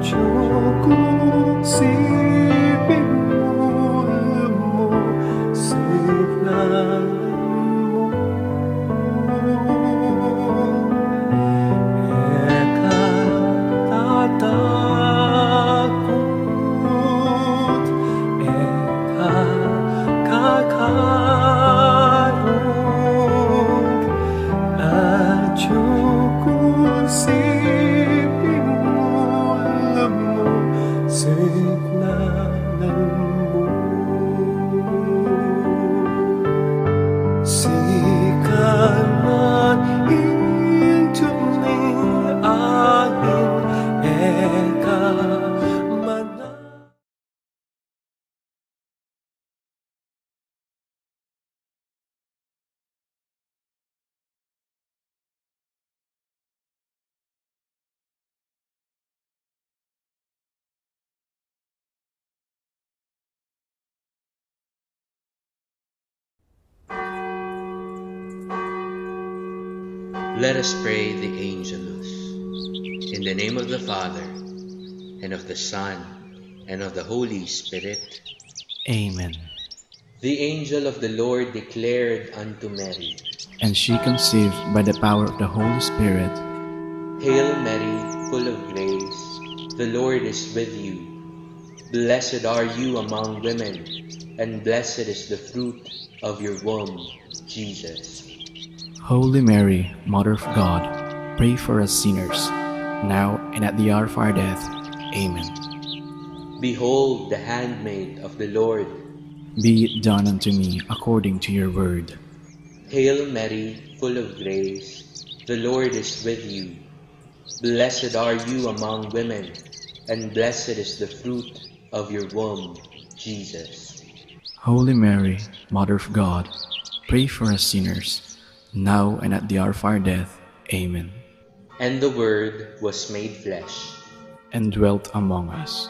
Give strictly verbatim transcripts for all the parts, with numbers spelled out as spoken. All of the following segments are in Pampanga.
Atiu ku siping mu, lumusignan mu. E ka tatakut, e ka kakarut, atiu ku siping mu, lumusignan mu. Sika man ing tuni ain, e ka mana- Let us pray the Angelus. In the name of the Father, and of the Son, and of the Holy Spirit. Amen. The angel of the Lord declared unto Mary, and she conceived by the power of the Holy Spirit. Hail Mary, full of grace, the Lord is with you. Blessed are you among women, and blessed is the fruit of your womb, Jesus. Holy Mary, Mother of God, pray for us sinners, now and at the hour of our death. Amen. Behold the handmaid of the Lord. Be it done unto me according to your word. Hail Mary, full of grace, the Lord is with you. Blessed are you among women, and blessed is the fruit of your womb, Jesus. Holy Mary, Mother of God, pray for us sinners, now and at the hour of our death. Amen. And the Word was made flesh and dwelt among us.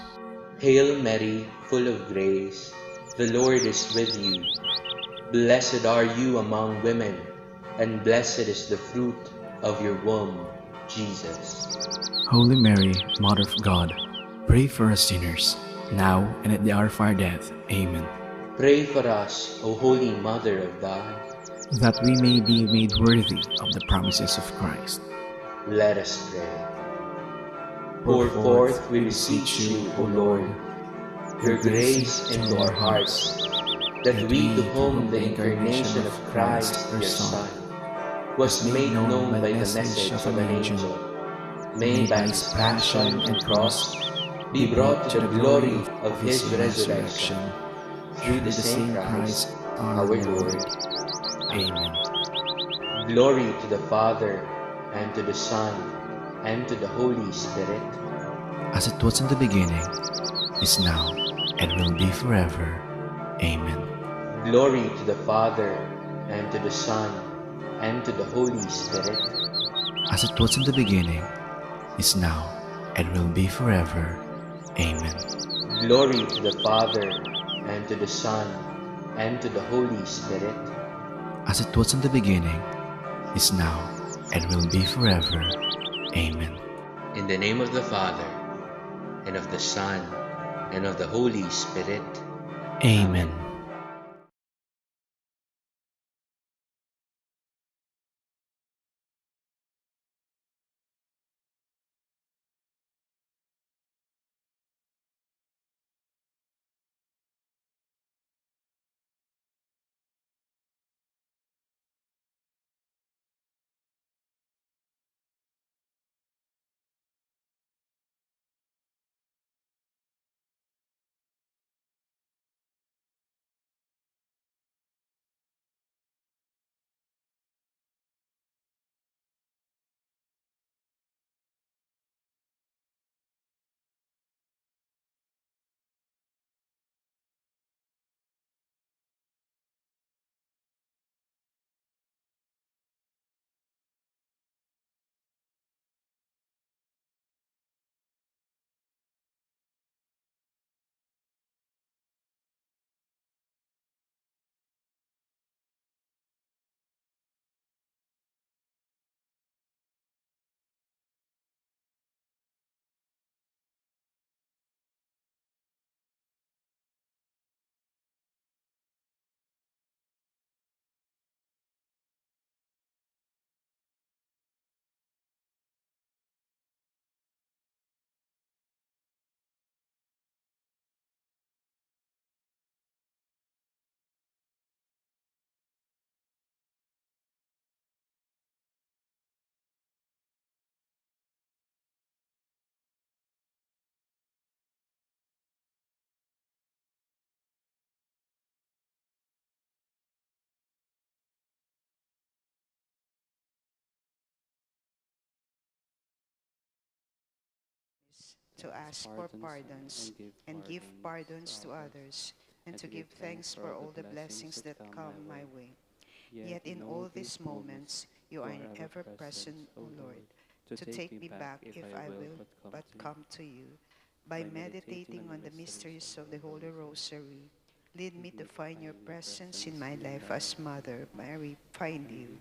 Hail Mary, full of grace, the Lord is with you. Blessed are you among women, and blessed is the fruit of your womb, Jesus. Holy Mary, Mother of God, pray for us sinners, now and at the hour of our death. Amen. Pray for us, O Holy Mother of God, that we may be made worthy of the promises of Christ. Let us pray. Pour forth, we beseech you, O Lord, your grace into our hearts, that we to whom the incarnation of Christ, your Son, was made known by the message of an angel, may by his passion and cross be brought to the glory of his resurrection, through the same Christ our Lord. Amen. Glory to the Father, and to the Son, and to the Holy Spirit. As it was in the beginning, is now, and will be forever. Amen. Glory to the Father, and to the Son, and to the Holy Spirit. As it was in the beginning, is now, and will be forever. Amen. Glory to the Father, and to the Son, and to the Holy Spirit. As it was in the beginning, is now, and will be forever. Amen. In the name of the Father, and of the Son, and of the Holy Spirit. Amen. to ask for pardons and give pardons to others, and to give thanks for all the blessings that come my way. Yet in all these moments, you are ever present, O Lord, to take me back if I will but come to you. By meditating on the mysteries of the Holy Rosary, lead me to find your presence in my life as Mother Mary find you.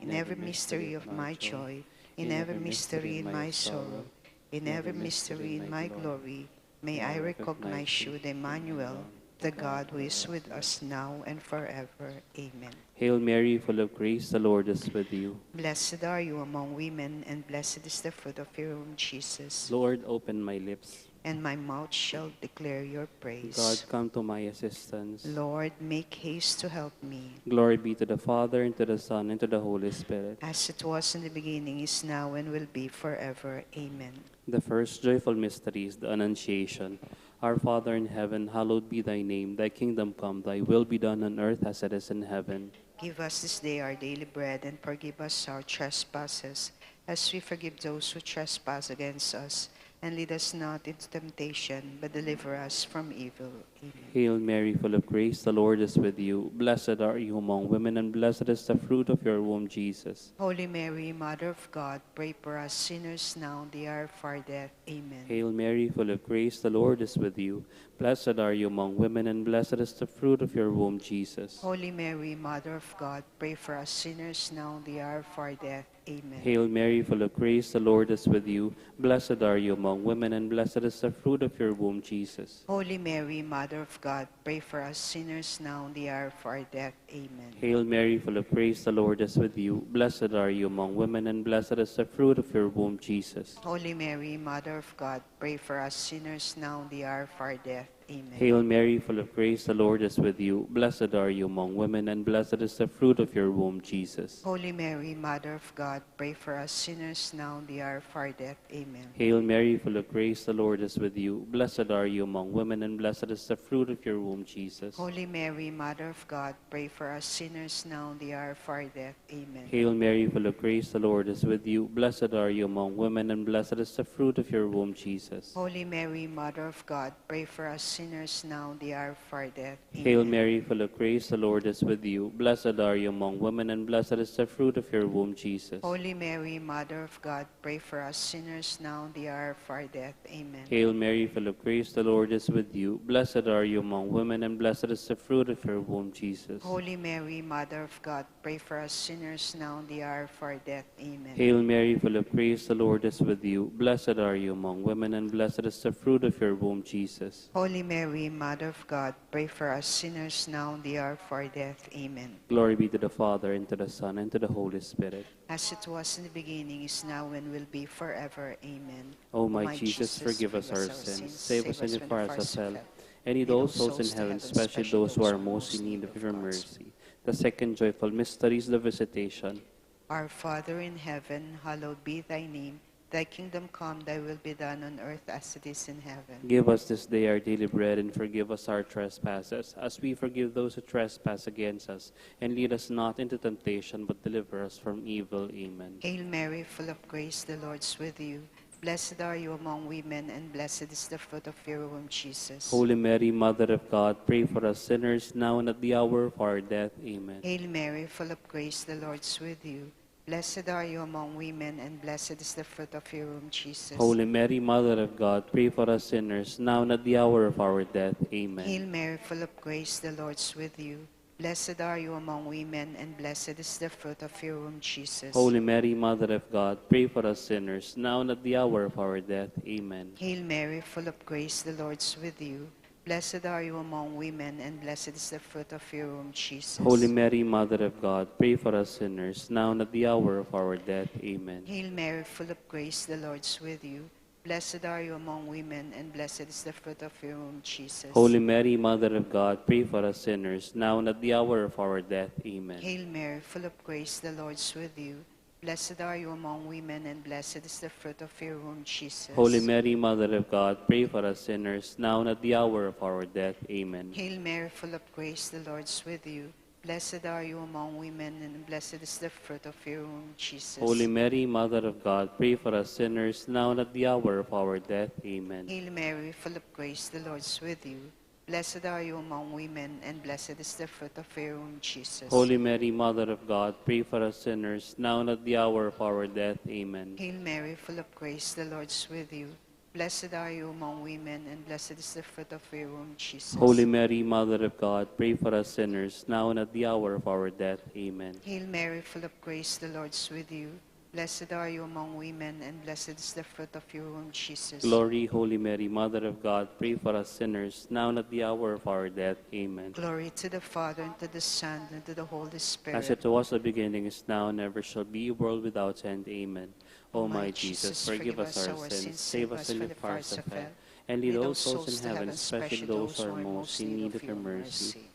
In every mystery of my joy, in every mystery in my sorrow, in every mystery in my glory, may I recognize you, the Emmanuel, the God who is with us now and forever. Amen. Hail Mary, full of grace, the Lord is with you. Blessed are you among women, and blessed is the fruit of your womb, Jesus. Lord, open my lips. And my mouth shall declare your praise. God, come to my assistance. Lord, make haste to help me. Glory be to the Father, and to the Son, and to the Holy Spirit. As it was in the beginning, is now, and will be forever. Amen. The first joyful mystery is the Annunciation. Our Father in heaven, hallowed be thy name. Thy kingdom come, thy will be done on earth as it is in heaven. Give us this day our daily bread, and forgive us our trespasses, as we forgive those who trespass against us. And lead us not into temptation, but deliver us from evil. Amen. Hail Mary, full of grace, the Lord is with you. Blessed are you among women, and blessed is the fruit of your womb, Jesus. Holy Mary, Mother of God, pray for us sinners now and the hour of our death. Amen. Hail Mary, full of grace, the Lord is with you. Blessed are you among women, and blessed is the fruit of your womb, Jesus. Holy Mary, Mother of God, pray for us sinners now and the hour of our death. Amen. Hail Mary, full of grace, the Lord is with you. Blessed are you among women, and blessed is the fruit of your womb, Jesus. Holy Mary, Mother of God, pray for us sinners now and the hour of our death. Amen. Hail Mary, full of grace, the Lord is with you. Blessed are you among women, and blessed is the fruit of your womb, Jesus. Holy Mary, Mother of God, pray for us sinners now and the hour of our death. Amen. Hail Mary, full of grace, the Lord is with you. Blessed are you among women, and blessed is the fruit of your womb, Jesus. Holy Mary, Mother of God, pray for us sinners now and the hour of our death. Amen. Hail Mary, full of grace, the Lord is with you. Blessed are you among women, and blessed is the fruit of your womb, Jesus. Holy Mary, Mother of God, pray for us sinners now and the hour of our death. Amen. Hail Mary, full of grace, the Lord is with you. Blessed are you among women, and blessed is the fruit of your womb, Jesus. Holy Mary, Mother of God, pray for us sinners now and the hour of our death. Hail Mary, full of grace, the Lord is with you. Blessed are you among women, and blessed is the fruit of your womb, Jesus. Holy Mary, Mother of God, pray for us sinners now and the hour of our death. Amen. Hail Mary, full of grace, the Lord is with you. Blessed are you among women, and blessed is the fruit of your womb, Jesus. Holy Mary, Mother of God, pray for us sinners now and the hour of our death. Amen. Hail Mary, full of grace, the Lord is with you. Blessed are you among women, and blessed is the fruit of your womb, Jesus. Holy Mary, Mother of God, pray for us sinners now and the hour of our death. Amen. Glory be to the Father, and to the Son, and to the Holy Spirit. As it was in the beginning, is now, and will be forever. Amen. O my Jesus, forgive us our sins, save us from the fires of hell. And lead all souls in heaven, especially those who are most in need of your mercy. The second joyful mystery is the Visitation. Our Father in heaven, hallowed be thy name. Thy kingdom come, thy will be done on earth as it is in heaven. Give us this day our daily bread, and forgive us our trespasses, as we forgive those who trespass against us. And lead us not into temptation, but deliver us from evil. Amen. Hail Mary, full of grace, the Lord is with you. Blessed are you among women, and blessed is the fruit of your womb, Jesus. Holy Mary, Mother of God, pray for us sinners, now and at the hour of our death. Amen. Hail Mary, full of grace, the Lord is with you. Blessed are you among women, and blessed is the fruit of your womb, Jesus. Holy Mary, Mother of God, pray for us sinners, now and at the hour of our death. Amen. Hail Mary, full of grace, the Lord is with you. Blessed are you among women, and blessed is the fruit of your womb, Jesus. Holy Mary, Mother of God, pray for us sinners, now and at the hour of our death. Amen. Hail Mary, full of grace, the Lord is with you. Blessed are you among women, and blessed is the fruit of your womb, Jesus. Holy Mary, Mother of God, pray for us sinners, now and at the hour of our death. Amen. Hail Mary, full of grace, the Lord is with you. Blessed are you among women, and blessed is the fruit of your womb, Jesus. Holy Mary, Mother of God, pray for us sinners, now and at the hour of our death. Amen. Hail Mary, full of grace, the Lord is with you. Blessed are you among women, and blessed is the fruit of your womb, Jesus. Holy Mary, Mother of God, pray for us sinners, now and at the hour of our death. Amen. Hail Mary, full of grace, the Lord is with you. Blessed are you among women, and blessed is the fruit of your womb, Jesus. Holy Mary, Mother of God, pray for us sinners, now and at the hour of our death. Amen. Hail Mary, full of grace, the Lord is with you. Blessed are you among women, and blessed is the fruit of your womb, Jesus. Holy Mary, Mother of God, pray for us sinners, now and at the hour of our death. Amen. Hail Mary, full of grace, the Lord is with you. Blessed are you among women, and blessed is the fruit of your womb, Jesus. Holy Mary, Mother of God, pray for us sinners, now and at the hour of our death. Amen. Hail Mary, full of grace, the Lord is with you. Blessed are you among women, and blessed is the fruit of your womb, Jesus. Glory, Holy Mary, Mother of God, pray for us sinners, now and at the hour of our death. Amen. Glory to the Father, and to the Son, and to the Holy Spirit. As it was in the beginning, is now, and ever shall be, world without end. Amen. O my Jesus, forgive us our sins, save us from the fires of hell, and lead all souls in heaven, especially those who are most in need of your mercy.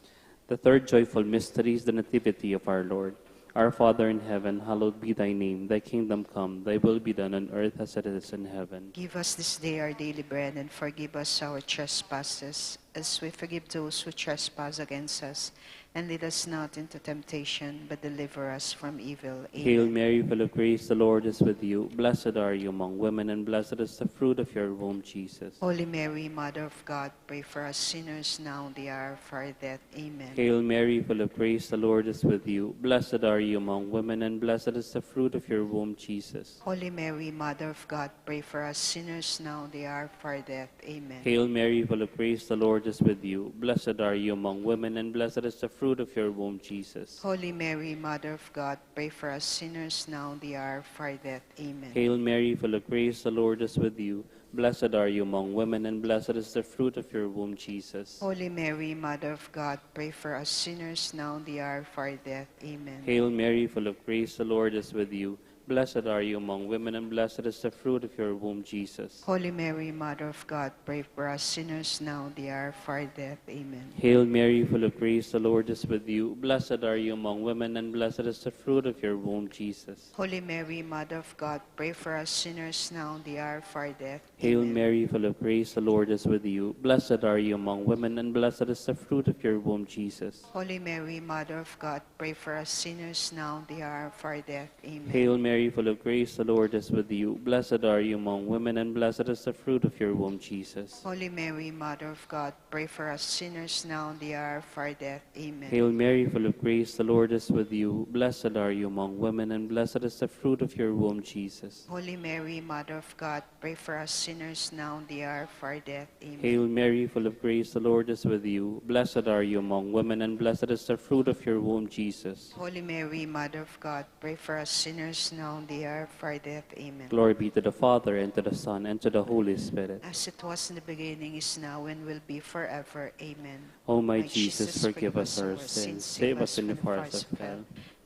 The third joyful mystery is the Nativity of our Lord. Our Father in heaven, hallowed be thy name. Thy kingdom come, thy will be done on earth as it is in heaven. Give us this day our daily bread, and forgive us our trespasses, as we forgive those who trespass against us. And lead us not into temptation, but deliver us from evil. Hail Amen. Mary, full of grace, the Lord is with you. Blessed are you among women, and blessed is the fruit of your womb, Jesus. Holy Mary, Mother of God, pray for us sinners, now and the hour of our death. Amen. Hail Mary, full of grace, the Lord is with you. Blessed are you among women, and blessed is the fruit of your womb, Jesus. Holy Mary, Mother of God, pray for us sinners, now and the hour of our death. Amen. Hail Mary, full of grace, the Lord is with you. Blessed are you among women, and blessed is the fruit of your womb, Jesus. Holy Mary, Mother of God, pray for us sinners, now and the hour of our death. Amen. Hail Mary, full of grace, the Lord is with you. Blessed are you among women, and blessed is the fruit of your womb, Jesus. Holy Mary, Mother of God, pray for us sinners, now and the hour of our death. Amen. Hail Mary, full of grace, the Lord is with you. Blessed are you among women, and blessed is the fruit of your womb, Jesus. Holy Mary, Mother of God, pray for us sinners, now and the hour of our death. Amen. Hail Mary, full of grace, the Lord is with you. Blessed are you among women, and blessed is the fruit of your womb, Jesus. Holy Mary, Mother of God, pray for us sinners, now and the hour of our death. Hail Amen. Mary, full of grace, the Lord is with you. Blessed are you among women, and blessed is the fruit of your womb, Jesus. Holy Mary, Mother of God, pray for us sinners, now and the hour of our death. Amen. Hail Mary, full of grace, the Lord is with you. Blessed are you among women, and blessed is the fruit of your womb, Jesus. Holy Mary, Mother of God, pray for us sinners, now and the hour of our death. Amen. Hail Mary, full of grace, the Lord is with you. Blessed are you among women, and blessed is the fruit of your womb, Jesus. Holy Mary, Mother of God, pray for us sinners, now and the hour of our death. Amen. Hail Mary, full of grace, the Lord is with you. Blessed are you among women, and blessed is the fruit of your womb, Jesus. Holy Mary, Mother of God, pray for us sinners, now and the hour of our death. Amen. Glory be to the Father, and to the Son, and to the Holy Spirit. As it was in the beginning, is now, and will be forever. Amen. O my Jesus, forgive us our sins, save us from the fires of hell.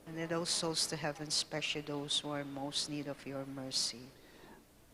And lead all souls to heaven, especially those who are most need of your mercy.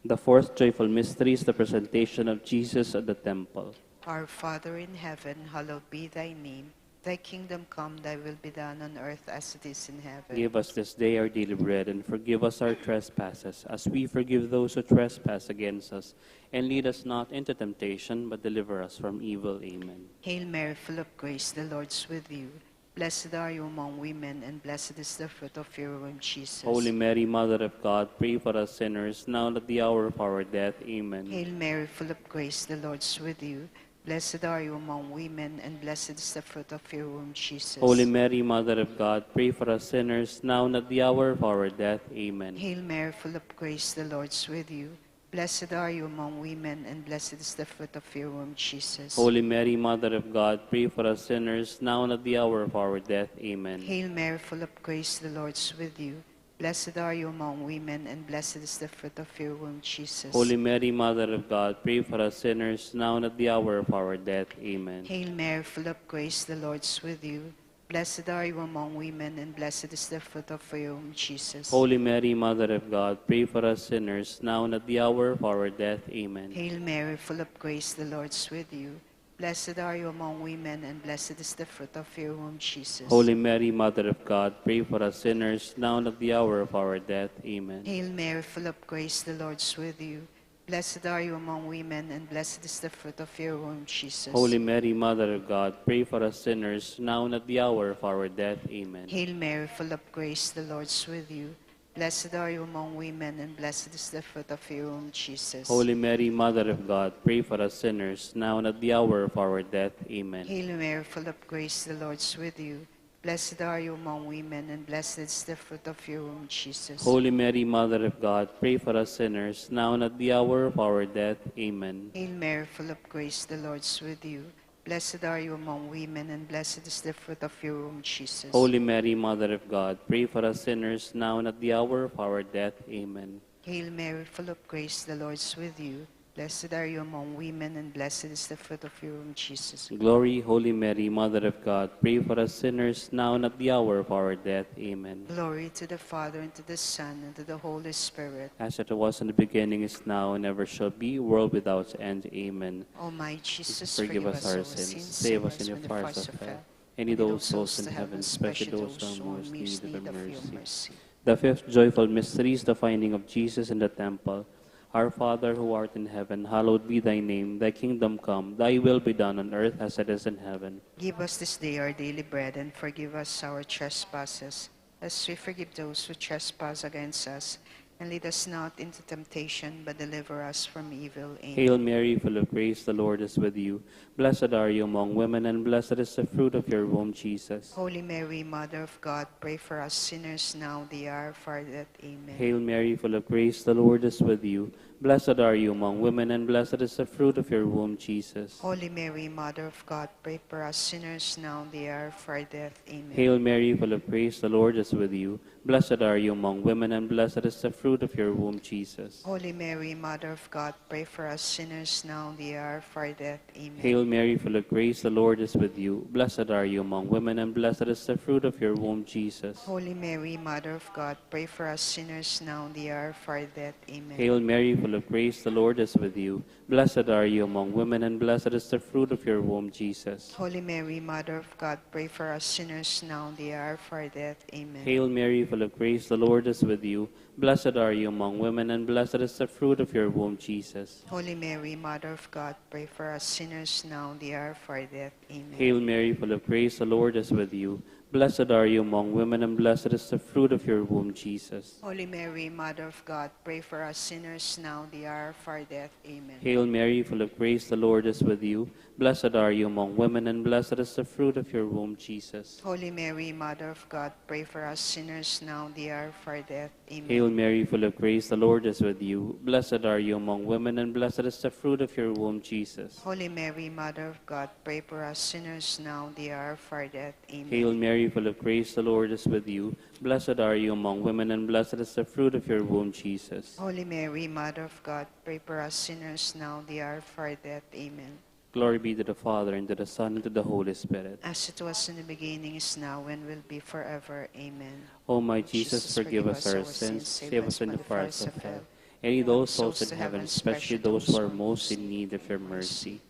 The fourth joyful mystery is the presentation of Jesus at the temple. Our Father in heaven, hallowed be thy name. Thy kingdom come, thy will be done on earth as it is in heaven. Give us this day our daily bread, and forgive us our trespasses, as we forgive those who trespass against us. And lead us not into temptation, but deliver us from evil. Amen. Hail Mary, full of grace, the Lord is with you. Blessed are you among women, and blessed is the fruit of your womb, Jesus. Holy Mary, Mother of God, pray for us sinners, now and at the hour of our death. Amen. Hail Mary, full of grace, the Lord is with you. Blessed are you among women, and blessed is the fruit of your womb, Jesus. Holy Mary, Mother of God, pray for us sinners, now and at the hour of our death. Amen. Hail Mary, full of grace, the Lord is with you. Blessed are you among women, and blessed is the fruit of your womb, Jesus. Holy Mary, Mother of God, pray for us sinners, now and at the hour of our death. Amen. Hail Mary, full of grace, the Lord is with you. Blessed are you among women, and blessed is the fruit of your womb, Jesus. Holy Mary, Mother of God, pray for us sinners, now and at the hour of our death. Amen. Hail Mary, full of grace, the Lord is with you. Blessed are you among women, and blessed is the fruit of your womb, Jesus. Holy Mary, Mother of God, pray for us sinners, now and at the hour of our death. Amen. Hail Mary, full of grace, the Lord is with you. Blessed are you among women, and blessed is the fruit of your womb, Jesus. Holy Mary, Mother of God, pray for us sinners, now and at the hour of our death. Amen. Hail Mary, full of grace, the Lord is with you. Blessed are you among women, and blessed is the fruit of your womb, Jesus. Holy Mary, Mother of God, pray for us sinners, now and at the hour of our death. Amen. Hail Mary, full of grace, the Lord's with you. Blessed are you among women, and blessed is the fruit of your womb, Jesus. Holy Mary, Mother of God, pray for us sinners, now and at the hour of our death. Amen. Hail Mary, full of grace, the Lord's with you. Blessed are you among women, and blessed is the fruit of your womb, Jesus. Holy Mary, Mother of God, pray for us sinners, now and at the hour of our death. Amen. Hail Mary, full of grace, the Lord's with you. Blessed are you among women, and blessed is the fruit of your womb, Jesus. Holy Mary, Mother of God, pray for us sinners, now and at the hour of our death. Amen. Hail Mary, full of grace, the Lord's with you. Blessed are you among women, and blessed is the fruit of your womb, Jesus. Glory, Holy Mary, Mother of God, pray for us sinners, now and at the hour of our death. Amen. Glory to the Father, and to the Son, and to the Holy Spirit. As it was in the beginning, is now, and ever shall be, world without end. Amen. O my Jesus, forgive us our sins, save us from the fires of hell. And lead all souls in heaven, especially those who are most in need of your mercy. The fifth joyful mystery is the finding of Jesus in the temple. Our Father who art in heaven, hallowed be thy name. Thy kingdom come, thy will be done on earth as it is in heaven. Give us this day our daily bread, and forgive us our trespasses, as we forgive those who trespass against us. And lead us not into temptation, but deliver us from evil. Amen. Hail Mary, full of grace, the Lord is with you. Blessed are you among women, and blessed is the fruit of your womb, Jesus. Holy Mary, Mother of God, pray for us sinners, now and at the hour of our death. Amen. Hail Mary, full of grace, the Lord is with you. Blessed are you among women, and blessed is the fruit of your womb, Jesus. Holy Mary, Mother of God, pray for us sinners, now and at the hour of our death. Amen. Hail Mary, full of grace, the Lord is with you. Blessed are you among women, and blessed is the fruit of your womb, Jesus. Holy Mary, Mother of God, pray for us sinners, now and at the hour of our death. Amen. Hail Mary, full of grace, the Lord is with you. Blessed are you among women, and blessed is the fruit of your womb, Jesus. Holy Mary, Mother of God, pray for us sinners, now and at the hour of our death. Amen. Hail Mary, full of grace, the Lord is with you. Blessed are you among women, and blessed is the fruit of your womb, Jesus. Holy Mary, Mother of God, pray for us sinners, now and at the hour of our death. Amen. Hail Mary, full of grace, the Lord is with you. Blessed are you among women, and blessed is the fruit of your womb, Jesus. Holy Mary, Mother of God, pray for us sinners, now and at the hour of our death. Amen. Hail Mary, full of grace, the Lord is with you. Blessed are you among women, and blessed is the fruit of your womb, Jesus. Holy Mary, Mother of God, pray for us sinners, now and at the hour of our death. Amen. Hail Mary, full of grace, the Lord is with you. Blessed are you among women, and blessed is the fruit of your womb, Jesus. Holy Mary, Mother of God, pray for us sinners, now and at the hour of our death. Amen. Hail Mary, full of grace, the Lord is with you. Blessed are you among women, and blessed is the fruit of your womb, Jesus. Holy Mary, Mother of God, pray for us sinners, now and at the hour of our death. Amen. Hail Mary, full of grace, the Lord is with you. Blessed are you among women, and blessed is the fruit of your womb, Jesus. Holy Mary, Mother of God, pray for us sinners, now and at the hour of our death. Amen. Glory be to the Father, and to the Son, and to the Holy Spirit. As it was in the beginning, is now, and will be forever. Amen. O my Jesus, forgive us our sins, save us from the fires of hell, and lead all souls in heaven, especially those who are most in need of your mercy.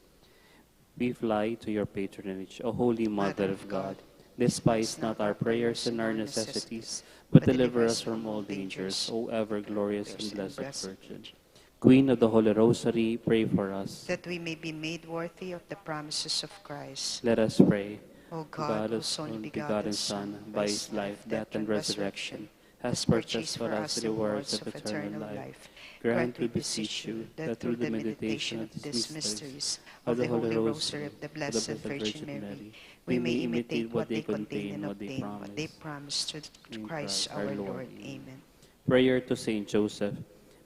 We fly to your patronage, O Holy Mother of God. Despise not our prayers and our necessities, but deliver us from all dangers, O ever glorious and blessed Virgin. Queen of the Holy Rosary, pray for us. That we may be made worthy of the promises of Christ. Let us pray. O God, whose only begotten Son, by his life, death, and resurrection, has purchased for us the rewards of eternal life, grant, we beseech you, that through the meditation of these mysteries of the Holy Rosary of the Blessed Virgin Mary, we may imitate what they contain and obtain what they promise, through Christ our Lord. Amen. Prayer to Saint Joseph.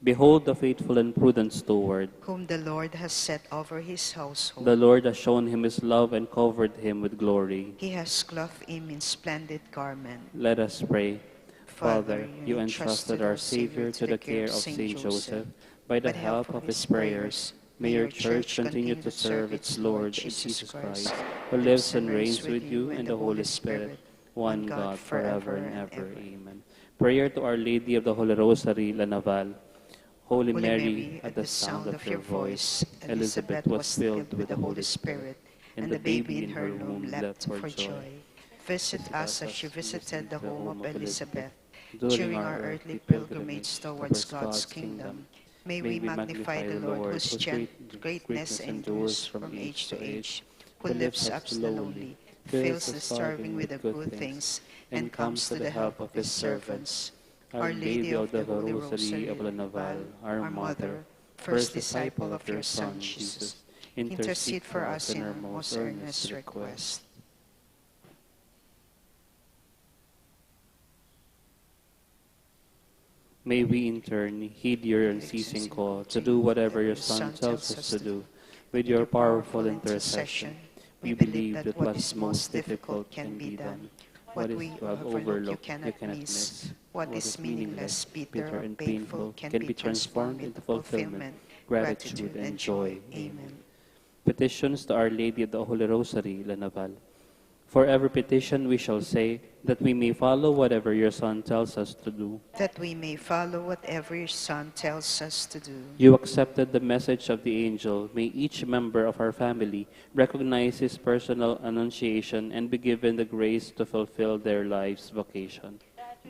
Behold the faithful and prudent steward, whom the Lord has set over his household. The Lord has shown him his love and covered him with glory. He has clothed him in splendid garment. Let us pray. Father, you entrusted our Savior to the care of Saint Joseph. By the help of his prayers, may your church continue to serve its Lord Jesus Christ, who lives and reigns with you and the Holy Spirit, one God, forever and ever. Amen. Prayer to Our Lady of the Holy Rosary, La Naval. Holy Mary, at the sound of your voice, Elizabeth was filled with the Holy Spirit, and the baby in her womb leapt for joy. Visit us as you visited the home of Elizabeth during our earthly pilgrimage towards God's kingdom. May we magnify the Lord, whose gen- greatness endures from age to age, who lifts up the lowly, fills the starving with the good things, and comes to the help of his servants. Our Lady of the Holy Rosary of La Naval, our Mother, first disciple of your Son Jesus, intercede for us in our most earnest request. May we in turn heed your unceasing call to do whatever your Son tells us to do. With your powerful intercession, we believe that what is most difficult can be done. What we have overlooked you cannot miss. What is meaningless, bitter, or painful can be transformed into fulfillment, gratitude, and joy. Amen. Petitions to Our Lady of the Holy Rosary, La Naval. For every petition we shall say, that we may follow whatever your Son tells us to do. That we may follow whatever your Son tells us to do. You accepted the message of the angel. May each member of our family recognize his personal annunciation and be given the grace to fulfill their life's vocation.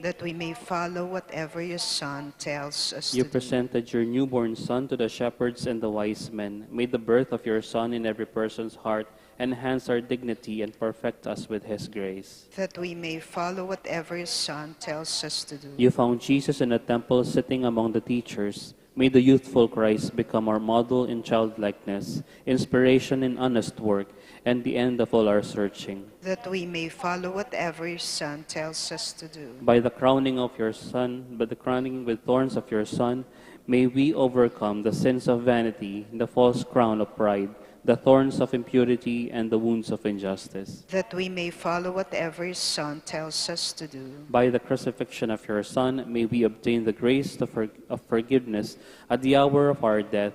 That we may follow whatever your Son tells us to do. You presented your newborn Son to the shepherds and the wise men. May the birth of your Son in every person's heart enhance our dignity and perfect us with his grace. That we may follow whatever your Son tells us to do. You found Jesus in a temple sitting among the teachers. May the youthful Christ become our model in childlikeness, inspiration in honest work, and the end of all our searching. That we may follow whatever your Son tells us to do. By the crowning of your Son, by the crowning with thorns of your Son, may we overcome the sins of vanity, the false crown of pride, the thorns of impurity, and the wounds of injustice. That we may follow whatever your Son tells us to do. By the crucifixion of your Son, may we obtain the grace to for- of forgiveness at the hour of our death,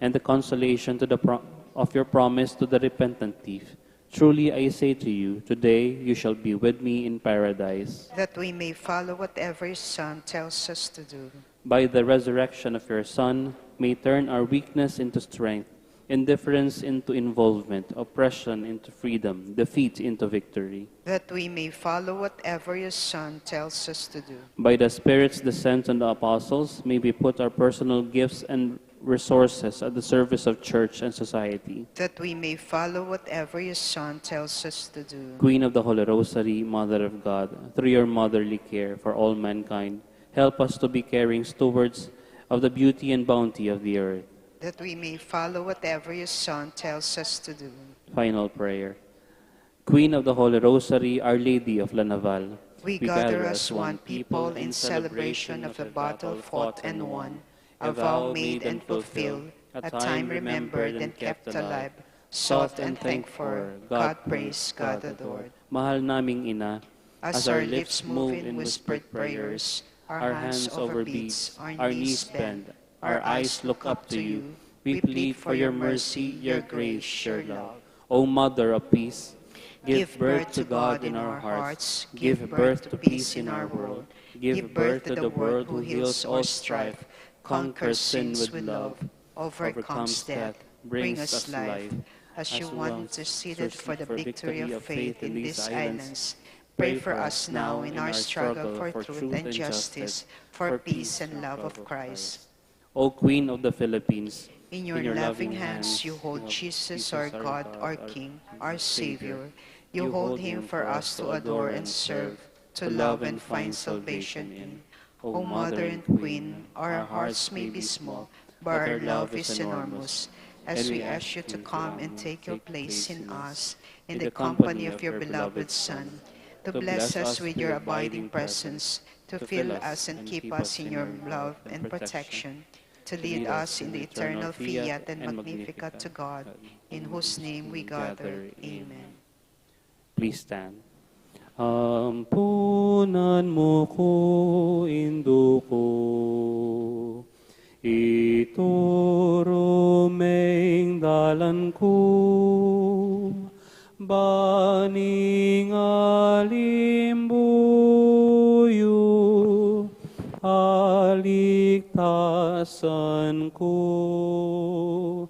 and the consolation to the pro- of your promise to the repentant thief. Truly I say to you, today you shall be with me in paradise. That we may follow whatever your Son tells us to do. By the resurrection of your Son, may turn our weakness into strength, indifference into involvement, oppression into freedom, defeat into victory. That we may follow whatever your Son tells us to do. By the Spirit's descent on the apostles, may we put our personal gifts and resources at the service of church and society. That we may follow whatever your Son tells us to do. Queen of the Holy Rosary, Mother of God, through your motherly care for all mankind, help us to be caring stewards of the beauty and bounty of the earth. That we may follow whatever your Son tells us to do. Final prayer. Queen of the Holy Rosary, Our Lady of La Naval, we gather as one people in celebration of a battle fought and won, a vow made and fulfilled, a time remembered and kept alive, sought and thanked for, God praised, God adored. Mahal naming Ina, as our lips move in whispered prayers, our hands over beads, our knees bend, our eyes look up to you. We plead for your mercy, your grace, your love. O Mother of Peace, give birth to God in our hearts, give birth to peace in our world, give birth to the Word who heals all strife, conquers sins with love, overcomes death, brings us life. As you once interceded for the victory of faith in these islands, pray for us now in our struggle for truth and justice, for peace and love of Christ. O Queen of the Philippines, in your loving hands you hold Jesus, our God, our King, our Savior. You hold him for us to adore and serve, to love and find salvation in. O Mother and Queen, our hearts may be small, but our love is enormous. As we ask you to come and take your place in us, in the company of your beloved Son, to bless us with your abiding presence, to fill us and keep us in your love and protection, to lead us in the eternal Fiat and Magnificat to God, in whose name we gather. Amen. Please stand. Ampunan mu ku, Indu ku, ituru me ing dalan ku, ban ing alimbuyu aligtasan ku.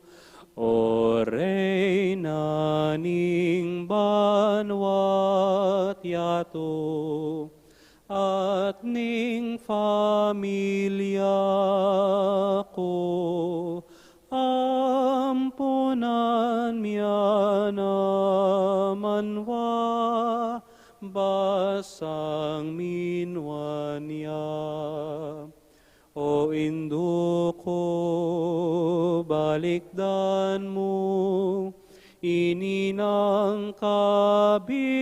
O Reyna ning banua't yatu, at ning familia ku, ampunan mi ya naman wa, basang minwan ya. O Indu ku, balikdan mu ini nang kabilian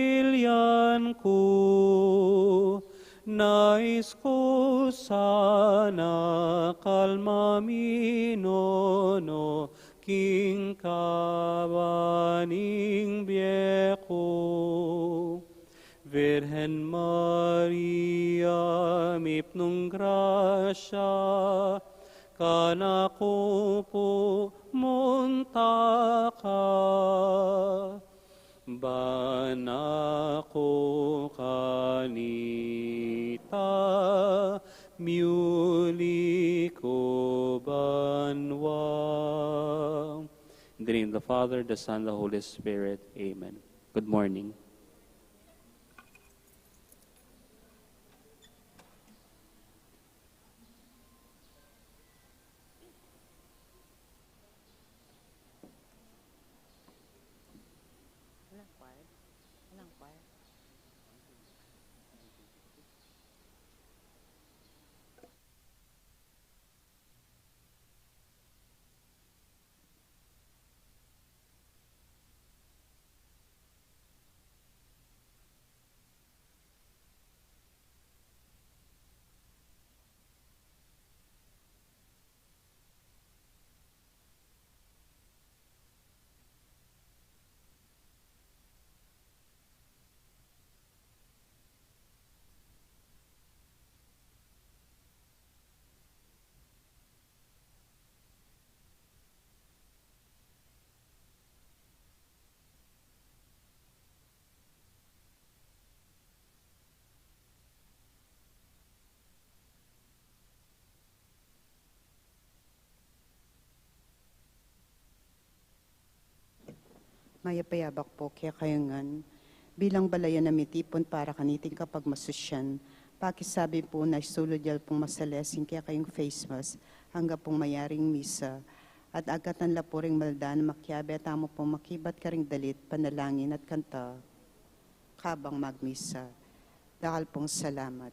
ku, nais ku sana kalma mi nono king kaba ning bie ku. Virgen Maria, mipnung grasya, kanaku pu munta ka. Ban aku kanita miuli ku banwa. In the name of the Father, the Son, the Holy Spirit. Amen. Good morning. Mayap a yabak pu kekayu ngan. Bilang balayan a mitipun para kaniting kapagmasusyan, pakisabi pu na isulud ya pung masalesing kekayung face mask, angga pung mayaring misa, at agkatan la pu ring maldan a makiabe tamu pung makibat karing dalit, panalangin at kanta kabang magmisa. Dakal pung salamat.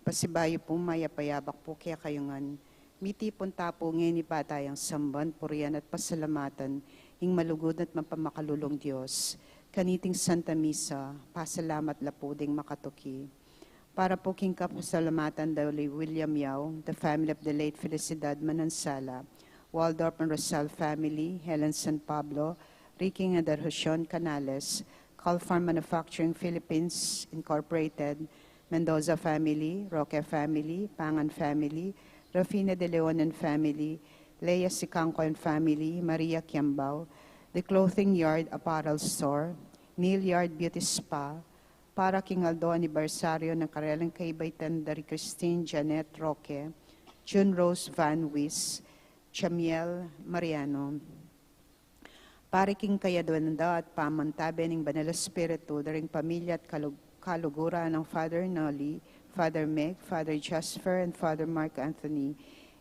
Pasibayu pu, mayap a yabak pu kekayu ngan. Mitipun ta pu ngeni para tang samban, purian at pasalamatan ing malugud at mapamakalulung Dios. Kaniting Santa Misa, pasalamat la pu ding makatuki. Para pu king kapasalamatan da William Yao, the family of the late Felicidad Manansala, Waldorf and Rosal family, Helen San Pablo, Ricky and Adarhucion Canales, Calfar Manufacturing Philippines Incorporated, Mendoza family, Roque family, Pangan family, Rufina de Leon and family, Lea Sicangco and family, Maria Kiambao, The Clothing Yard Apparel Store, Neil Yard Beauty Spa, para king aldo anibersaryo nang karelang kabaitan da ri Christine Janet Roque, June Rose Van Wis, Jamiel Mariano. Para king kayaduan da at pamantabe ning Banal Espiritu, da ring pamilya at kalug-, kaluguran nang Father Nolly, Father Meg, Father Jasper, and Father Mark Anthony,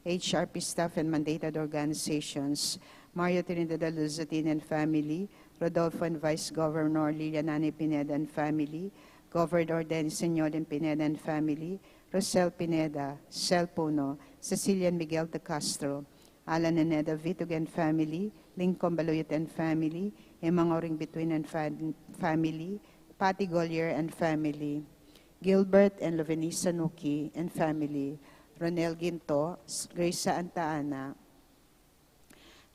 H R P staff and mandated organizations, Mario Trinidad Luzatin and family, Rodolfo and Vice Governor Lilian Ani Pineda and family, Governor Dennis Señolin Pineda and family, Rosel Pineda, Sel Puno, Cecilia and Miguel de Castro, Alan and Eda Vitug and family, Lincoln Baluyot and family, Emang Oring Bituin and fam-, family, Patty Golyer and family, Gilbert and Lovenisa Nuki and family, Ronel Ginto, Grace Santa Ana,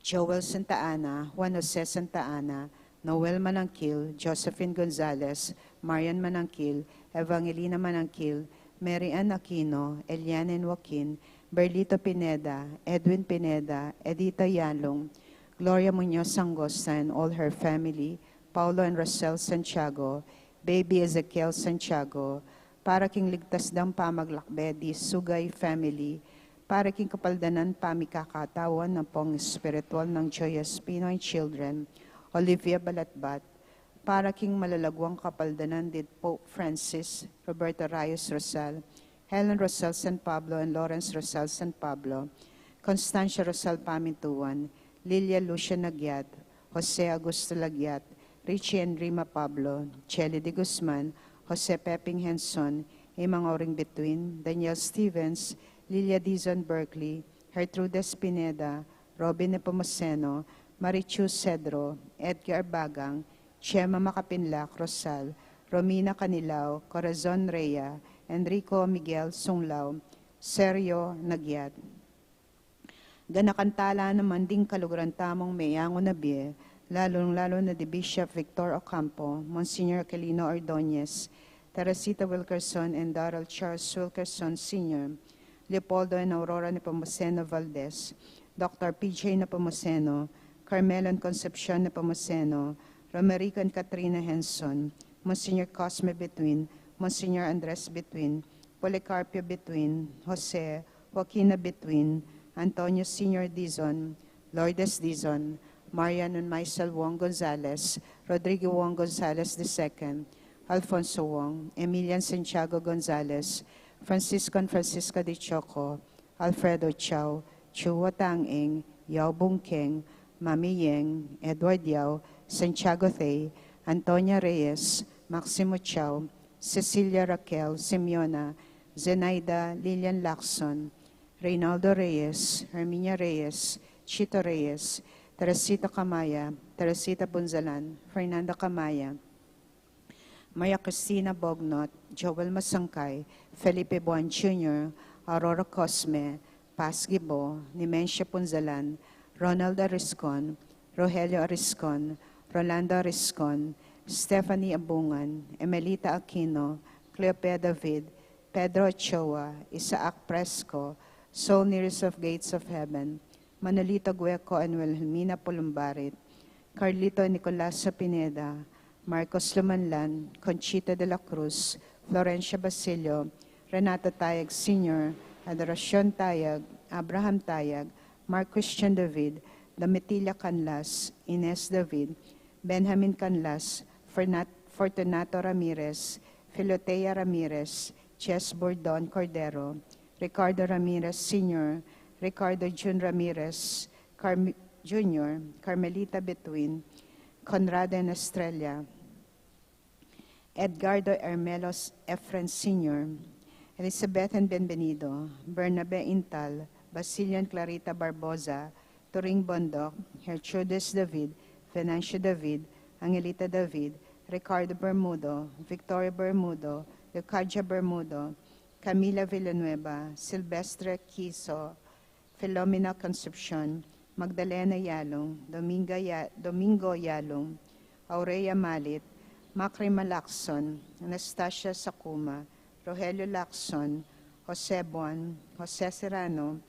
Joel Santa Ana, Juan Jose Santa Ana, Noel Manangkil, Josephine Gonzalez, Marian Manangkil, Evangelina Manangkil, Mary Ann Aquino, Eliane and Joaquin, Berlito Pineda, Edwin Pineda, Edita Yalung, Gloria Muñoz Angosta and all her family, Paulo and Rosel Santiago, Baby Ezekiel Santiago, para king ligtas dang pamaglakbe di Sugay family, para king kapaldanan pamikakatawan nang pong espiritual nang Joy Espino and children, Olivia Balatbat, para king malalaguang kapaldanan di Pope Francis, Roberto Rayos Rosal, Helen Rosal San Pablo and Lawrence Rosal San Pablo, Constancia Rosal Pamintuan, Lilia Lucia Nagyat, Jose Augusto Lagyat, Richie and Rima Pablo, Chelly de Guzman, Jose Peping Henson, Emang Oring Bituin, Daniel Stevens, Lilia Dizon Berkeley, Gertrudes Pineda, Robin Nepomuceno, Marichu Cedro, Edgar Bagang, Chema Makapinlak Rosal, Romina Canilao, Corazon Rea, Enrico Miguel Sunglao, Sergio Nagyat. Ganakan tala naman ding kaluguran tamung meyangu na bie, lalung-lalu na di Bishop Victor Ocampo, Monsignor Aquilino Ordonez, Teresita Wilkerson and Darrell Charles Wilkerson Senior, Leopoldo and Aurora Nepomuceno Valdez, Doctor P J Nepomuceno, Carmelo and Concepcion Nepomuceno, Romerico and Katrina Henson, Monsignor Cosme Between, Monsignor Andres Between, Policarpio Between, Jose, Joaquina Between, Antonio Senior Dizon, Lourdes Dizon, Marian and Maisel Wong Gonzales, Rodrigo Wong Gonzales the second, Alfonso Wong, Emilian Santiago Gonzales, Francisco and Francisca de Choco, Alfredo Chao, Chua Tang Eng, Yao Bung Keng, Mami Yeng, Edward Yao, Santiago Thei, Antonia Reyes, Maximo Chao, Cecilia Raquel, Simeona, Zenaida Lilian Lacson, Reynaldo Reyes, Herminia Reyes, Chito Reyes, Teresita Camaya, Teresita Bunzalan, Fernanda Camaya, Maria Cristina Bognot, Joel Masangkay, Felipe Buan Junior, Aurora Cosme, Paz Gibo, Nimencia Punzalan, Ronald Ariscon, Rogelio Ariscon, Rolando Ariscon, Stephanie Abungan, Emelita Aquino, Cleope David, Pedro Ochoa, Isaac Presco, Soul Nearest of Gates of Heaven, Manolito Gueco and Wilhelmina Pulumbarit, Carlito Nicolasa Pineda, Marcos Lumanlan, Conchita de la Cruz, Florencia Basilio, Renato Tayag Senior, Adoracion Tayag, Abraham Tayag, Mark Christian David, Domitila Canlas, Ines David, Benjamin Canlas, Fernat-, Fortunato Ramirez, Filotea Ramirez, Chess Bordon Cordero, Ricardo Ramirez Senior, Ricardo Jun Ramirez Carm-, Junior, Carmelita Between, Conrado and Estrella, Edgardo Hermelos Efren Senior, Elizabeth and Bienvenido, Bernabe Intal, Basilio and Clarita Barboza, Turing Bondoc, Gertrudis David, Venancio David, Angelita David, Ricardo Bermudo, Victoria Bermudo, Leocadia Bermudo, Camila Villanueva, Silvestre Quiso, Filomena Concepcion, Magdalena Yalung, Dominga Ya-, Domingo Yalung, Aurea Malit, Macrima Lacson, Anastasia Sakuma, Rogelio Lacson, Jose Bon, Jose Serrano,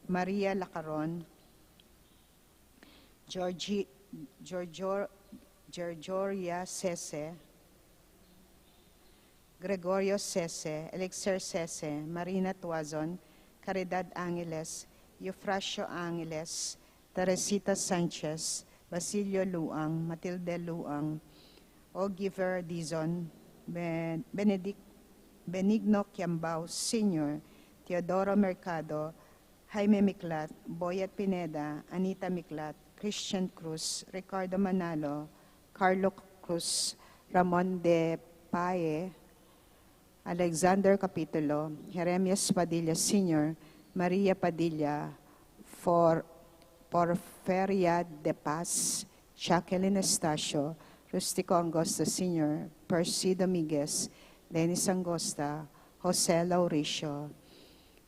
Maria Lacaron, Georgi-, Giorgio-, Giorgioria Sese, Gregorio Sese, Elixir Sese, Marina Tuazon, Caridad Angeles, Eufrasio Angeles, Teresita Sanchez, Basilio Luang, Matilde Luang, Ogiver Dizon, Be-, Benedict-, Benigno Kiambao Senior, Teodoro Mercado, Jaime Miklat, Boyet Pineda, Anita Miklat, Christian Cruz, Ricardo Manalo, Carlo Cruz, Ramon de Pae, Alexander Capitulo, Jeremias Padilla Senior, Maria Padilla, For-, Porferia de Paz, Jacqueline Estacio, Rustico Angosta Senior, Percy Dominguez, Dennis Angosta, Jose Lauricio,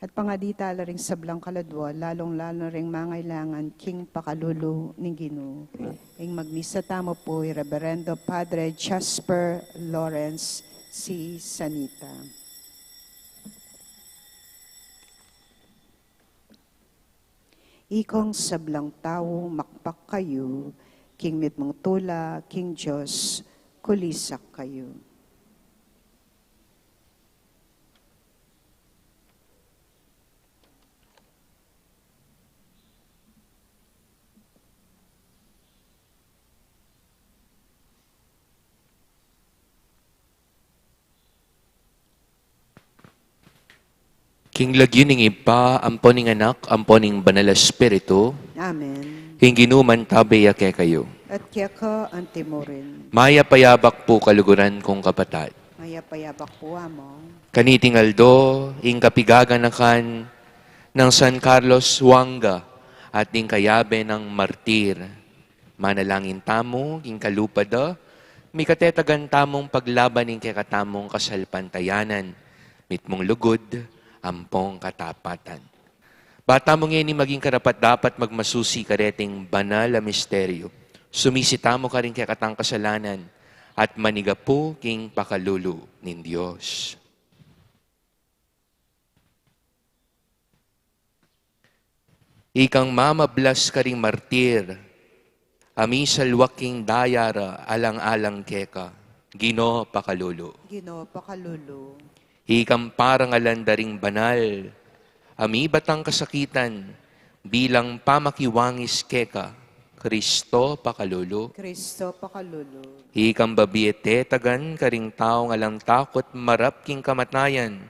at pangadi tala ring sablang kaladwa, lalung-lalu na ring mangailangan king pakalulu ning Ginu. Ing magmisa tamu pu i Reverendo Padre Jasper Lawrence C. Sanita. Ikong sablang tau, makpak kayu, king mitmung tula king Dios, kulisak kayu. King lagyu ning Ibpa, ampo ning Anak, ampo ning Banal a Espiritu. Amen. Ing Ginu mantabe ya kekayu. At keka antimurin. Mayap a yabak pu kaluguran kung kapatad. Mayap a yabak pu, Among. Kaniting aldo, ing kapigaganakan nang San Carlos Huanga at ning kayabe nang martir. Manalangin tamu, king kalupa da, mikatetagan tamung paglaban ing kekatamung kasalpantayanan, mitmung lugud, ampong katapatan. Ba tamu ngeni maging karapat-dapat magmasusi kareting banal a misteryo, sumisi tamu karing kekatang kasalanan, at manigapu king pakalulu ning Dios. Ikang mamablas karing martir, a misalwak king daya ra alang-alang keka, Ginu pakalulu. Ginu pakalulu. Ikang parangalan da ring banal, a mibatang kasakitan, bilang pamakiwangis keka, Kristo pakalulu. Kristo pakalulu. Ikang babie tetagan karing taung alang takut marap king kamatayan,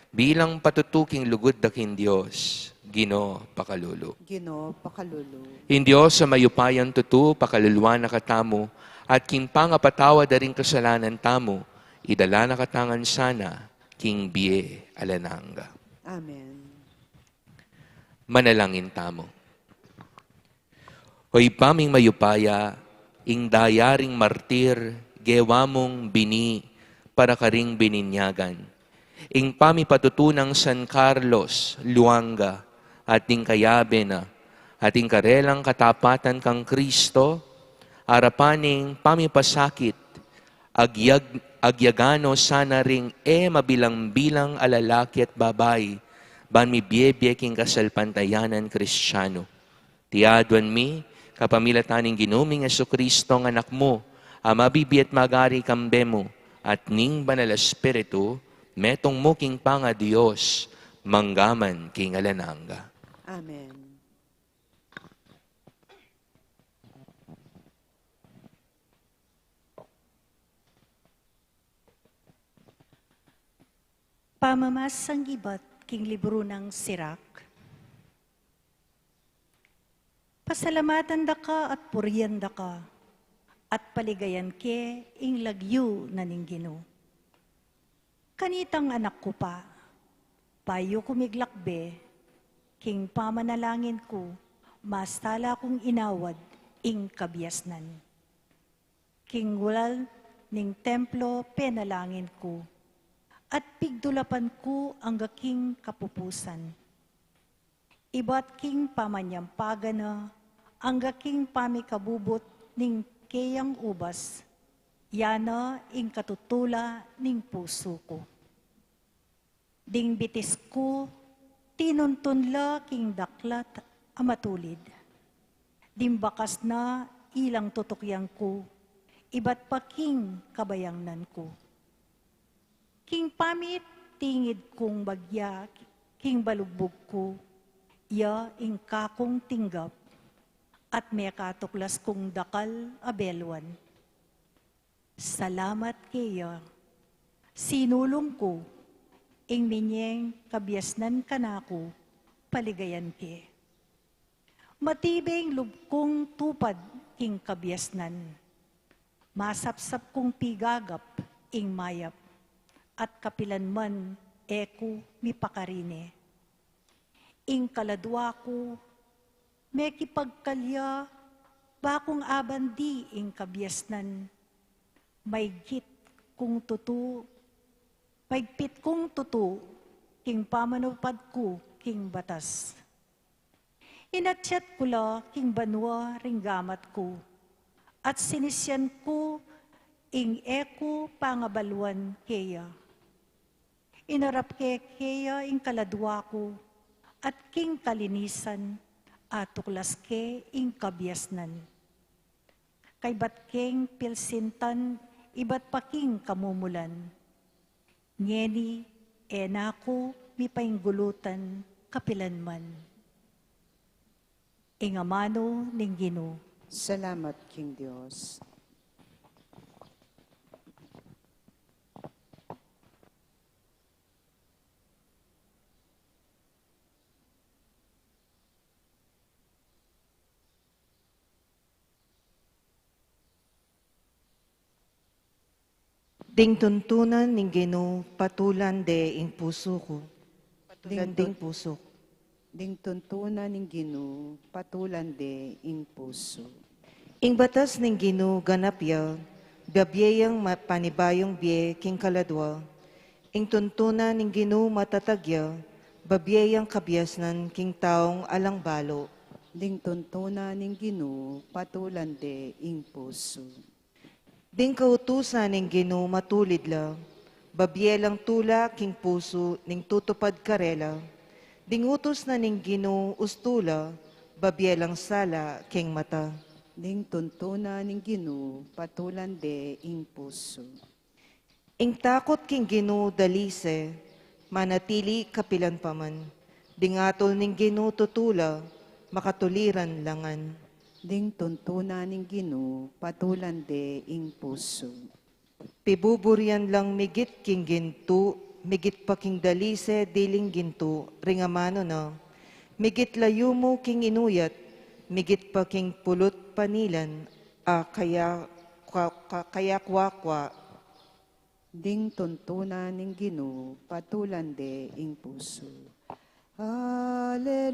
bilang patutu king lugud da king Dios, Ginu pakalulu. Ginu pakalulu. Ing Dios a mayupayang tutu, pakaluluan na katamu, at king pangapatawad da ring kasalanan tamu, idala na katamu ngan sana king bie alang angga. Amen. Manalangin tamu. O Ibpa ming mayupaya, ing daya ring martir, gewa mung bini para karing bininyagan. Ing pamipatutu nang San Carlos Huanga, at ing kayabe na, at ing karelang katapatan kang Kristo, arapan ning pamipasakit, agyag-, agyagan no sana ring e mabilang-bilang a lalaki at babai, ban mibie-bie king kasalpantayanan Kristiano. Iti aduan mi, kapamilatan ning Ginu ming Jesucristo, ing Anak mu, a mabibie at magari kambe mu, at ning Banal a Espiritu, metung mu king pangaDios, mangga man king alang angga. Amen. Pamamasang ibat king libru nang Sirak. Pasalamatan da ka at purian da ka, at paligayan ke ing lagyu na ning Ginu. Kanitang anak ku pa, bayu ku miglakbe, king pamanalangin ku, mas tala kung inawad ing kabiasnan. King ulal ning templo penalangin ku, at pigdulapan ku angga king kapupusan. Ibat king pamanyampagan na, angga king pamikabubut ning keyang ubas, ya na ing katutula ning pusu ku. Ding bitis ku, tinuntun la king daklat a matulid. Ding bakas na ilang tutukyan ku, ibat pa king kabayangnan ku. King pamitingid kung bagya king balugbug ku, ya ing kakung tinggap, at mekatuklas kung dakal a beluan. Salamat keya. Sinulung ku, ing minyeng kabiasnan kanaku, paligayan ke. Matibe ing lub kung tupad king kabiasnan. Masapsap kung pigagap ing mayap, at kapilan man e ku mipakarine. Ing kaladua ku, mekipagkalya, ba kung abandi ing kabiasnan, maigpit kung tutu, maigpit kung tutu, king pamanupad ku king batas. Inatyat ku la king banua ring gamat ku, at sinisian ku ing e ku pangabaluan keya. Inarap ke keya ing kaladua ku, at king kalinisan, atuklas ke ing kabiasnan. Kaybat keng pilsintan, ibat pa king kamumulan. Ngeni, e na ku mipainggulutan kapilan man. Ing amanu ning Ginu. Salamat king Dios. Ding tuntunan ning Ginu, patulan de ing pusu ku. Patulan ding pusu ku. Ding tuntunan ning Ginu, patulan de ing pusu. Ing batas ning Ginu ganap ya, babie yang ma-, panibayung bie king kaladua. Ing tuntunan ning Ginu matatag ya, babie yang kabiasnan king taung alang balu. Ding tuntunan ning Ginu, patulan de ing pusu. Ding kautusan ning Ginu matulid la, babie lang tula king pusu ning tutupad karela. Ding utus na ning Ginu ustu la, babie lang sala king mata. Ding tuntunan ning Ginu, patulan de ing pusu. Ing takut king Ginu dalise, manatili kapilan pa man. Ding atul ning Ginu tutula, makatuliran la ngan. Ding tuntunan ning Ginu, patulan de ing pusu. Pibuburian lang migit king gintu, migit pa king dalise diling gintu, ring amanu na. Migit la yumu king inuyat, migit pa king pulut panilan, a kaya, kwa-, ka-, kaya kwakwa. Ding tuntunan ning Ginu, patulan de ing pusu. Aleluya,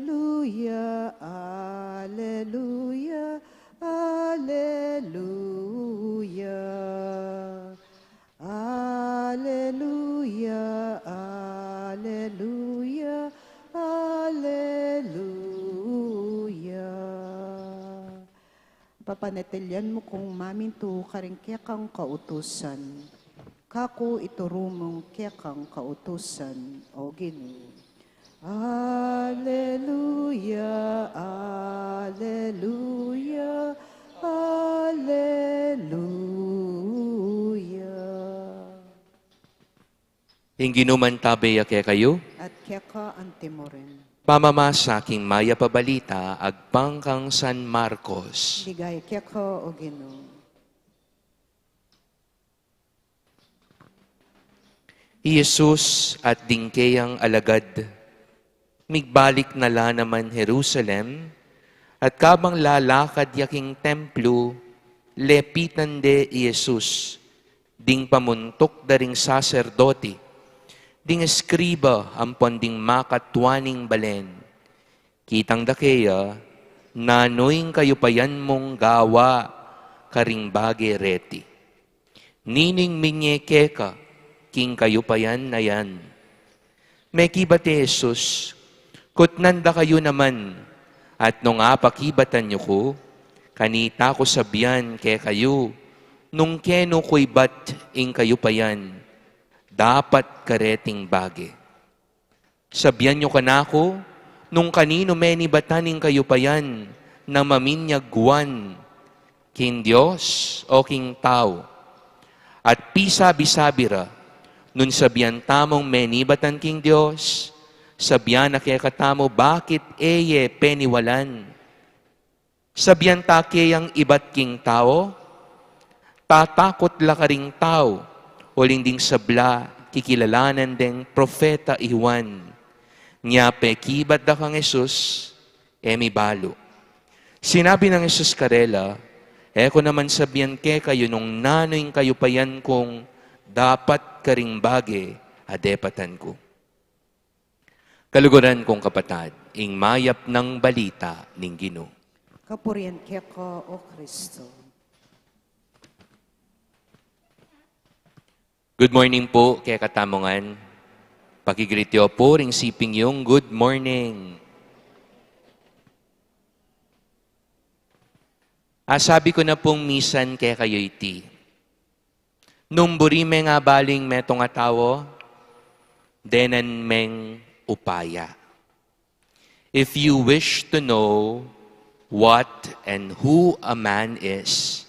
aleluya, aleluya. Aleluya, aleluya, aleluya. Papanatilian mu kung mamintu karing kekang kautusan. Kaku ituru mung kekang kautusan, o Ginu. Aleluya, aleluya, aleluya. Ing Ginu mantabe ya kekayu. At keka antimurin. Pamamasa king mayap a balita agpang kang San Marcos. Ligaya keka, o Ginu. I Jesus at ding keyang alagad, migbalik na la naman Jerusalem, at kabang lalakad ya king templu, lepitan de i Jesus, ding pamuntuk da ring saserdote, ding eskriba ampon ding makatua ning balen. Kitang da keya, nanu ing kayupayan mung gawa karing bage reti? Ninu ing minye keka king kayupayan a yan? Mekibat i Jesus, kutnan da kayu naman, at nung apakibatan yu ku, kanita ku sabian kekayu, nung kenu ku ibat ing kayupayan, dapat kareting bage. Sabian yu kanaku, nung kaninu menibatan ing kayupayan na maminyagwan, king Dios o king tau? At pisabi-sabi ra, nung sabian tamung menibatan king Dios, sabian na kekatamu bakit e ye peniwalan. Sabian ta keyang ibat king tau, tatakut la karing tau, uling ding sabla kikilalanan deng propeta i Juan. Nya pekibat da kang Jesus, e mibalu. Sinabi nang Jesus karela, e ku naman sabian kekayu nung nanu ing kayupayan kung dapat karing bage a depatan ku. Kaluguran kung kapatad, ing mayap nang balita ning Ginu. Kapurian keka, o Kristo. Good morning pu kekatamu ngan. Pakigreet yu pu ring siping yung good morning. Asabi ku na pung misan kekayu iti. Nung buri meng abalu ing metung a tau, denan meng upaya. If you wish to know what and who a man is,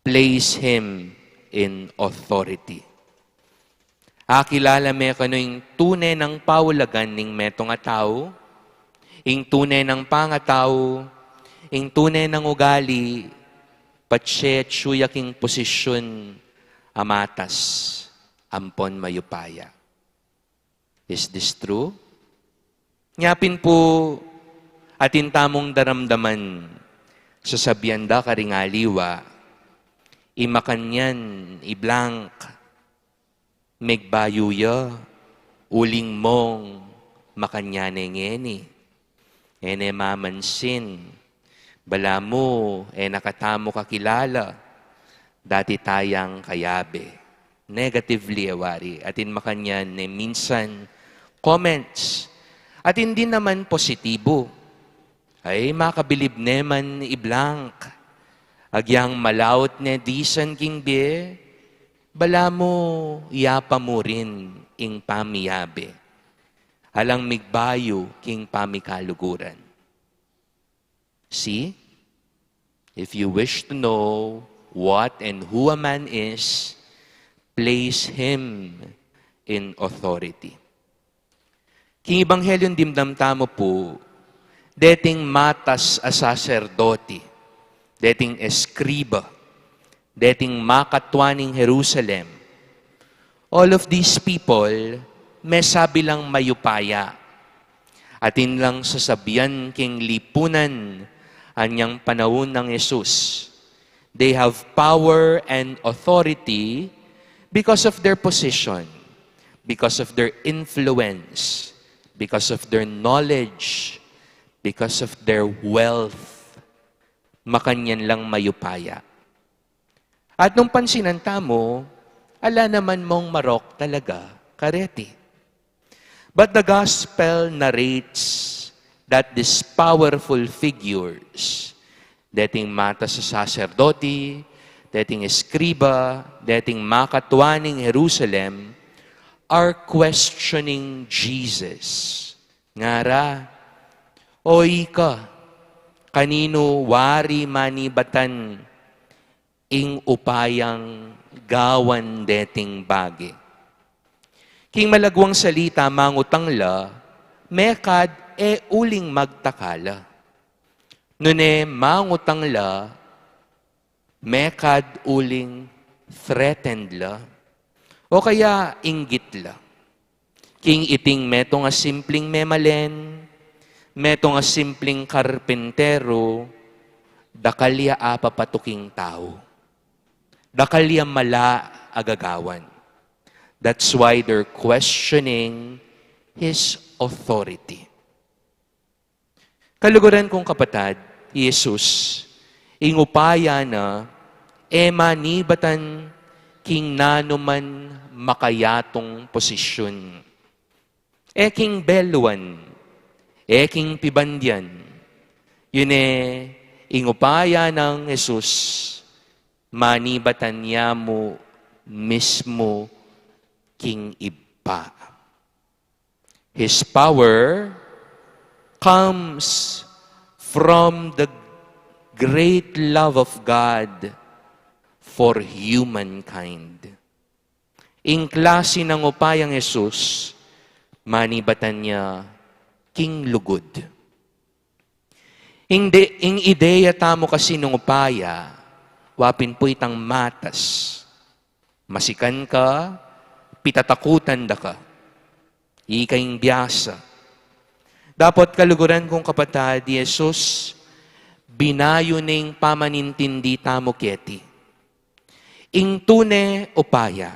place him in authority. Akilala me kanu ing tune nang paulagan ning metung a tau, ing tune nang pangatau, ing tune nang ugali, patse atsu ya king posisyun a matas ampon mayupaya. Is this true? Nya pin pu, atin tamung daramdaman, sasabian da karing aliwa, i makanyan, i blank, Migbayu ya, uling mong makanyan ne ngeni. E ne mamansin, balamu e na katamu kakilala, dati tayang kayabe. Negatively, e wari, atin makanyan ne minsan comments, atin din naman positibo. Ay, makabilib ne man i blank. Agyang malaut ne disan king bie, balamu yapa mu rin ing pamiyabe. Alang migbayu king pamikaluguran. See? If you wish to know what and who a man is, place him in authority. King Ebanghelyung dimdam tamu pu, deting matas a saserdoti, deting eskriba, deting makatua ning Jerusalem, all of these people, mesabi lang mayupaya. Atin lang sasabian king lipunan anyang panaun nang Jesus. They have power and authority because of their position, because of their influence, because of their knowledge, because of their wealth. Makanyan lang mayupaya. At nung pansinan tamu, ala naman mung marok talaga kareti. But the gospel narrates that these powerful figures, deting matas a saserdoti, deting eskriba, deting makatua ning Jerusalem, are questioning Jesus. Ngara, "O ika, kaninu wari manibatan ing upayang gawan deting bage?" King malagwang salita, mangutang la, mekad e uling magtaka la. Nune mangutang la, mekad uling threatened la, o kaya inggit la. King iting metung a simpling memalen, metung a simpling karpintero, dakal ya apapatuking tau. Dakal ya mala a gagawan. That's why they're questioning his authority. Kaluguran kung kapatad, i Jesus, ing upaya na, e manibatan king nanuman makayatung posisyun. E king beluan, e king pibandian. Yun e, ing upaya nang Jesus, manibatan ya mu mismu king Ibpa. His power comes from the great love of God for humankind. Ing klasi nang upayang Jesus, manibatan ya king lugud. Ing, de, ing ideya tamu kasi nung upaya, wa pin pu itang matas. Masikan ka, pitatakutan da ka. Ika ing biasa. Dapot kaluguran kung kapatad, i Jesus, binayu ne ing pamanintindi tamu keti. Ing tune upaya,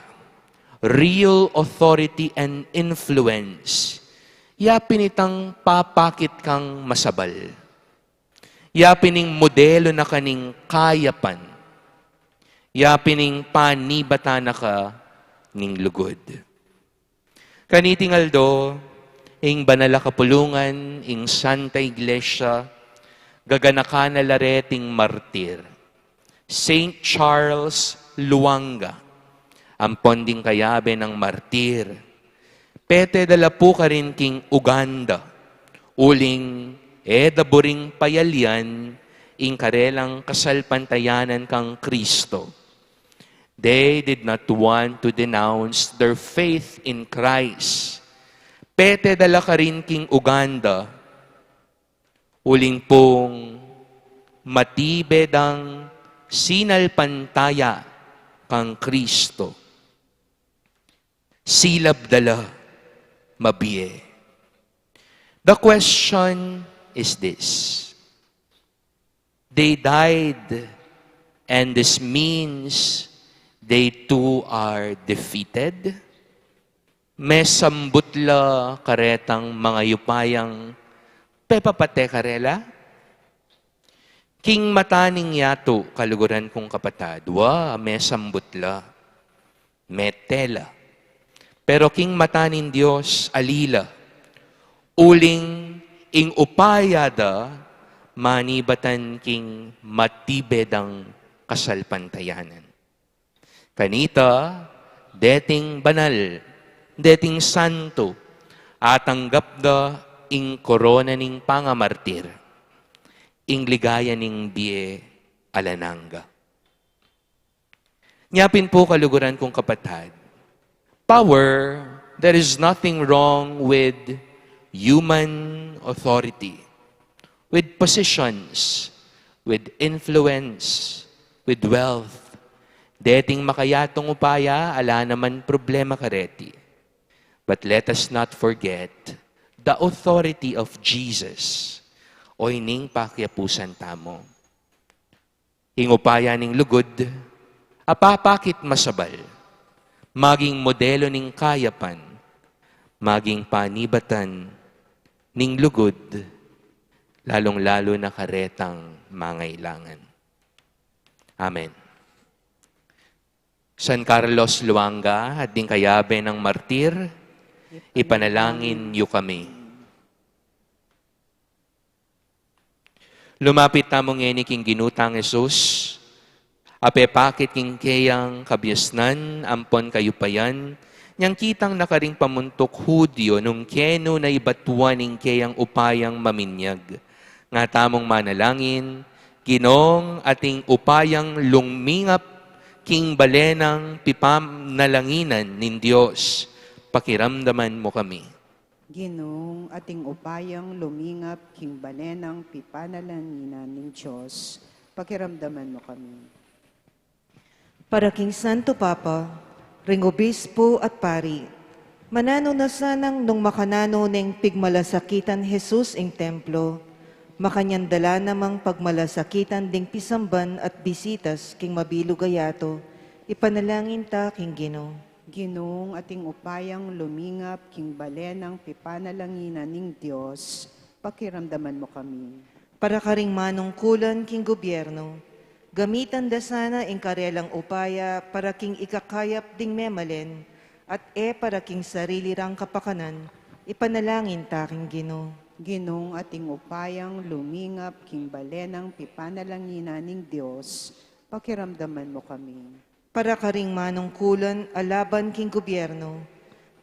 real authority and influence, ya pin itang papakit kang masabal. Ya pin ing modelu na ka ning kayapan. Ya pin ing panibatan na ka ning lugud. Kaniting aldo, ing banal a kapulungan, ing Santa Iglesia, gaganakan na la reting martir. Saint Charles Luanga, ampon ding kayabe nang martir. Pete da la pu karin king Uganda, uling e da buring payalian ing karelang kasalpantayanan kang Kristo. They did not want to denounce their faith in Christ. Pete da la karin king Uganda, uling pung matibe dang sinalpantaya kang Kristo. Silab da la mabie. The question is this. They died, and this means they too are defeated? Mesambut la karetang mangayupayang pepapate karela? King mata ning yatu, kaluguran kung kapatad, wa, mesambut la, mete la. Pero king mata ning Dios, ali la. Uling ing upaya da, manibatan king matibe dang kasalpantayanan. Kanita, deting banal, deting santo, atanggap da ing korona ning pangamartir, ing ligaya ning bie alang angga. Nya pin pu, kaluguran kung kapatad, power, there is nothing wrong with human authority, with positions, with influence, with wealth. Deting makayatung upaya, ala naman problema kareti. But let us not forget the authority of Jesus. Oyni ing pakiapusan tamu. Ing upaya ning lugud, apapakit masabal, maging modelo ning kayapan, maging panibatan ning lugud, lalung-lalu na karetang mangailangan. Amen. San Carlos Luanga, at ding kayabe nang martir, ipanalangin yu kami. Lumapit tamu ngeni king Ginu tang Jesus, a pepakit king keyang kabiasnan ampon kayupayan, nyang kitang na karing pamuntuk Judio nung kenu na ibatuan ing keyang upayang maminyag. Nga tamung manalangin, Ginung ating upayang lumingap king bale nang pipanalanginan ning Dios, pakiramdaman mu kami. Ginung ating upayang lumingap king bale nang pipanalanginan ning Dios, pakiramdaman mu kami. Para king Santo Papa, ring obispo at pari, mananu na sanang nung makananu neng pigmalasakitan Jesus ing templo, makanyan da la namang pagmalasakitan ding pisamban at bisitas king mabilug a yatu, ipanalangin ta king Ginu. Ginung ating upayang lumingap king bale nang pipanalanginan ning Dios, pakiramdaman mu kami. Para karing manungkulan king gobyerno, gamitan da sana ing karelang upaya para king ikakayap ding memalen, at e para king sarili rang kapakanan, ipanalangin ta king Ginu. Ginung ating upayang lumingap king bale nang pipanalanginan ning Dios, pakiramdaman mu kami. Para karing manungkulan a laban king gobyerno,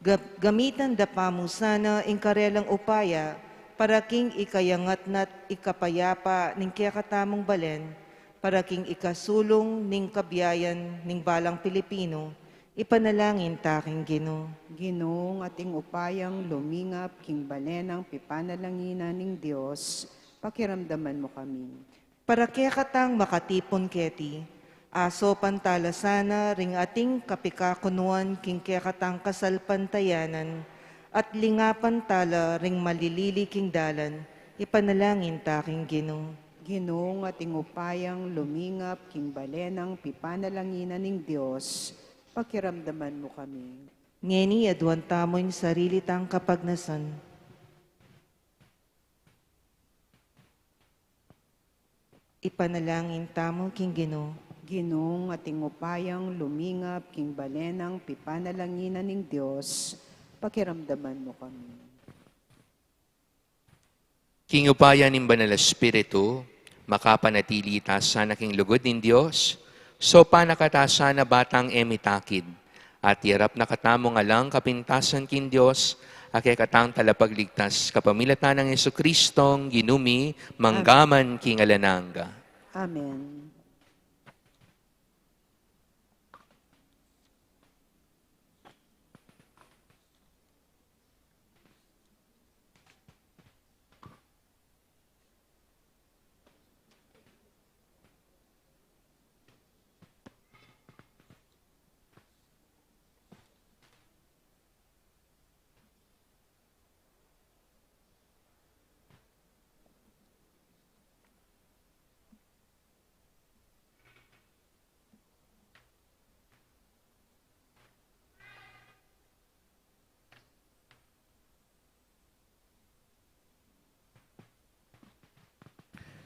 ga-, gamitan da pa mu sana ing karelang upaya para king ikayangat na't ikapayapa ning kekatamung balen, para king ikasulung ning kabiayan ning balang Pilipino, ipanalangin ta king Ginu. Ginung ating upayang lumingap king bale nang pipanalanginan ning Dios, pakiramdaman mu kami. Para kekatang makatipun keti, asopan tala sana ring ating kapikakunuan king kekatang kasalpantayanan, at lingapan tala ring malilili king dalan, ipanalangin ta king Ginu. Ginung ating upayang lumingap king bale nang pipanalanginan ning Dios, pakiramdaman mu kami. Ngeni aduan tamu ing sarili tang kapagnasan. Ipanalangin tamu king Ginu. Ginung ating upayang lumingap king bale nang pipanalanginan ning Dios, pakiramdaman mu kami. King upaya ning Banal Espiritu, makapanatili ta sana king lugud ning Dios, so panakata sana batang e mitakid, at iyarap na katamu ngan lang kapintasan king Dios, a kekatang Talapagligtas, kapamilatan nang Jesucristong Ginu mi, mangga man king alang angga. Amen.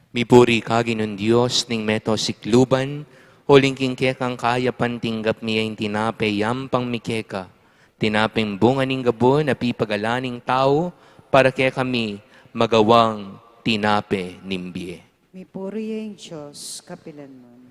Mipuri ka Ginung Dios ning meto sikluban, uling king kekang kayapan tinggap mi ing tinape yampang mi keka, tinapeng bunga ning gabun a pipagalan ning tau, para kekami magawang tinape ning bie. Mipuri ya ing Dios kapilanman.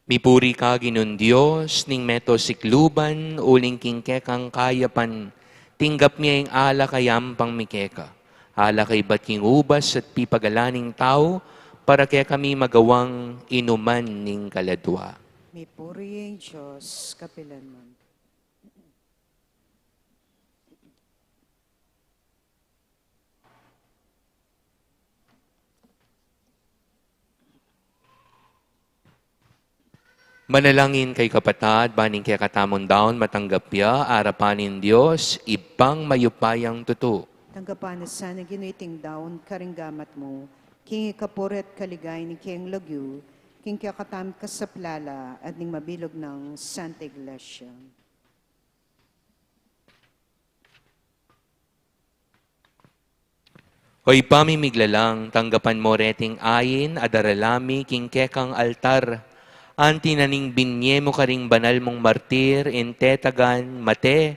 Mipuri ka Ginung Dios ning meto sikluban, uling king kekang kayapan tinggap mi ing alak a yampang mi keka, alak a ibat king ubas at pipagalan ning tau, para kekami magawang inuman ning kaladua. Mipuri ya ing Dios kapilanman. Manalangin kayu kapatad, ban ing kekatamung daun matanggap ya arapan ning Dios, Ibpang mayupayang tutu. Tanggapan na sa ning Ginu iting daun karing gamat mu, king ikapuri at kaligayan ning keyang lagyu, king kekatamung kasaplalan at ning mabilug nang Santa Iglesia. O Ibpa ming miglalang, tanggapan mu reting ain a darala mi king kekang altar, anti na ning binye mu karing banal mung martir ing tetagan, mate,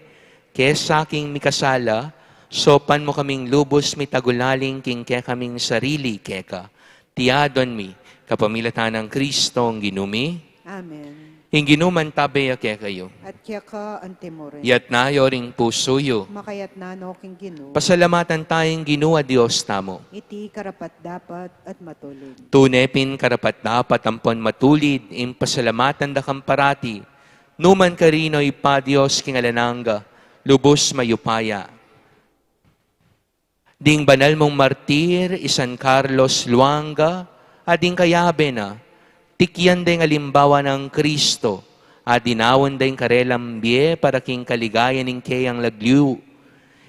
kesa king mikasala, saupan mu kaming lubus mitagulaling king kekaming sarili keka. Iti adwan mi kapamilatan nang Kristong Ginu mi. Amen. Ing Ginu mantabe ya kekayu. At keka antimurin. Iyatas yu ring pusu yu. Makayatas no king Ginu. Pasalamatan taya ing Ginu a Dios tamu. Iti karapat-dapat at matulid. Tune pin karapat-dapat ampon matulid ing pasalamatan da ka parati, nukarin man, O Ibpa, Dios king alang angga, lubus mayupaya. Ding banal mung martir i San Carlos Luanga, at ding kayabe na, tikyan deng alimbawa nang Kristo, at dinaun deng karelang bie para king kaligayan ning keyang lagyu.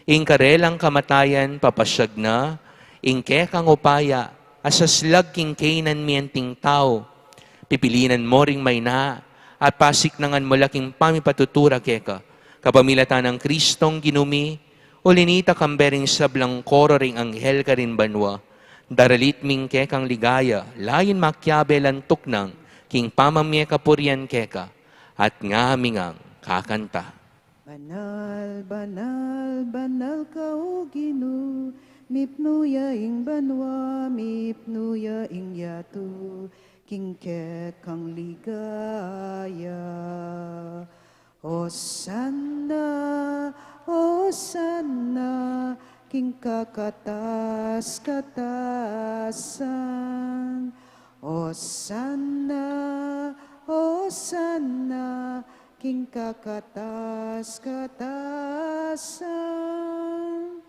Ing karelang kamatayan papasiag na ing kekang upaya a saslag king keynan mi anting tau. Pipilinan mu ring maina at pasiknangan mu la king pamipatutura keka. Kapamilatan nang Kristong Ginu mi, uli nita kambe ring sablang koro ring anghel karin banua, daralit mi ing kekang ligaya, layun makiabe lan tuknang king pamamie kapurian keka, at ngami ngang kakanta. Banal, banal, banal ka, O Ginu, mipnu ya ing banua, mipnu ya ing yatu, king kekang ligaya. Osana, Osana, king kakatas-katasan. Osana, Osana, king kakatas-katasan.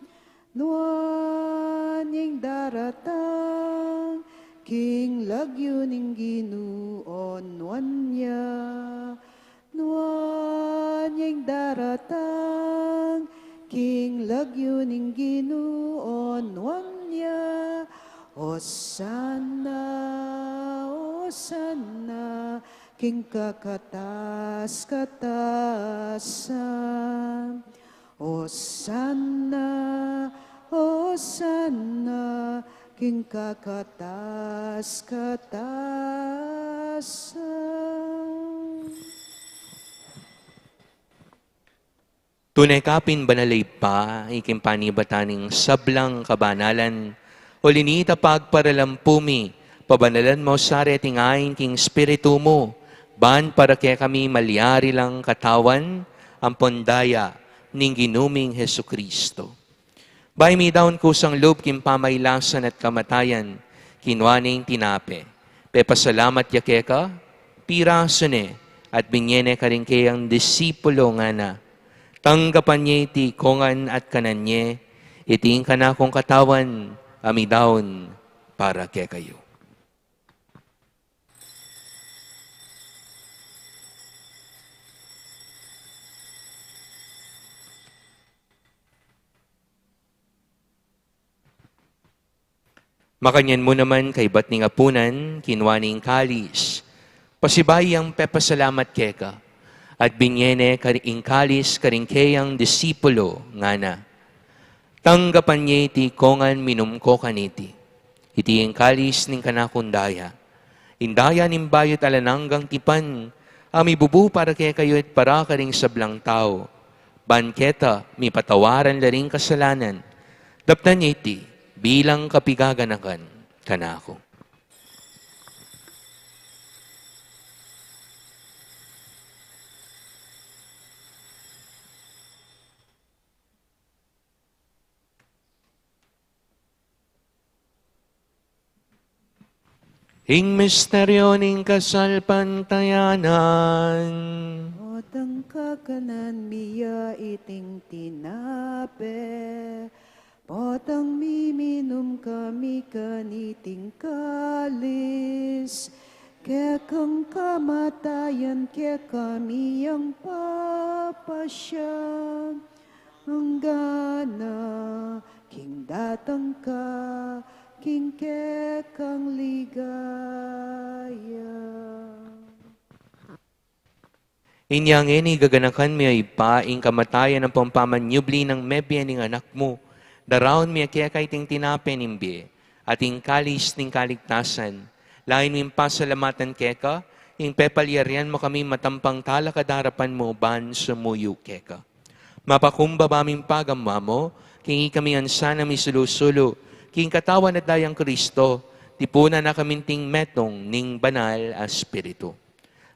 Nuan ya ing daratang king lagyu ning Ginu, o nuan ya. Nuan ya ing daratang king lagyu ning Ginu, o nuan ya. Osana, Osana, king kakatas-katasan. Osana, Osana, king kakatas-katasan. Tune ka pin banal, Ibpa, iking panibatan ning sablang kabanalan. Uli nita pagparalampu mi, pabanalan mu sa reting ain king Espiritu mu, ban para kekami malyari lang katawan ampon daya ning Ginu ming Jesucristo. Bayu midaun kusang lub king pamailasan at kamatayan, kinua ne ing tinape, pepasalamat ya keka, pirasu ne, at binye ne karing keyang disipulo, ngana: Tanggapan ye iti ikongan at kanan ye, iti ing kanakung katawan a midaun para kekayu. Makanyan mu naman kaybat ning apunan, kinwa ne ing kalis, pasibayu yang pepasalamat keka, at binye ne kar-, ing kalis karing keyang disipulo, ngana: Tanggapan ye iti kongan, minum ko kaniti. Iti ing kalis ning kanakung daya, ing daya ning bayu't alang anggang tipan, a mibubu para kekayu at para karing sablang tau, ban keta mipatawaran la ring kasalanan. Daptan ye iti bilang kapigaganakan kanaku. Ing misteryo ning kasalpantayanan. Potang kakanan mi ya iting tinape, potang miminum kami kaniting kalis, kekang kamatayan kekami yang papasya, anggana king datang ka king kekang ligaya. Inya ngeni gaganakan mi, O Ibpa, ing kamatayan ampong pamanyubli nang mebie ning Anak mu. Daraun mi keka iting tinape ning bie at ing kalis ning kaligtasan. Lain ming pasalamatan keka ing pepalyarian mu kami matampang talakad king arapan mu ban sumuyu keka. Mapakumbaba ming pagamu-amu king ikami ngan sana misulu-sulu king katawan at dayang Kristo, tipunan na kami king metung ning Banal a Espiritu.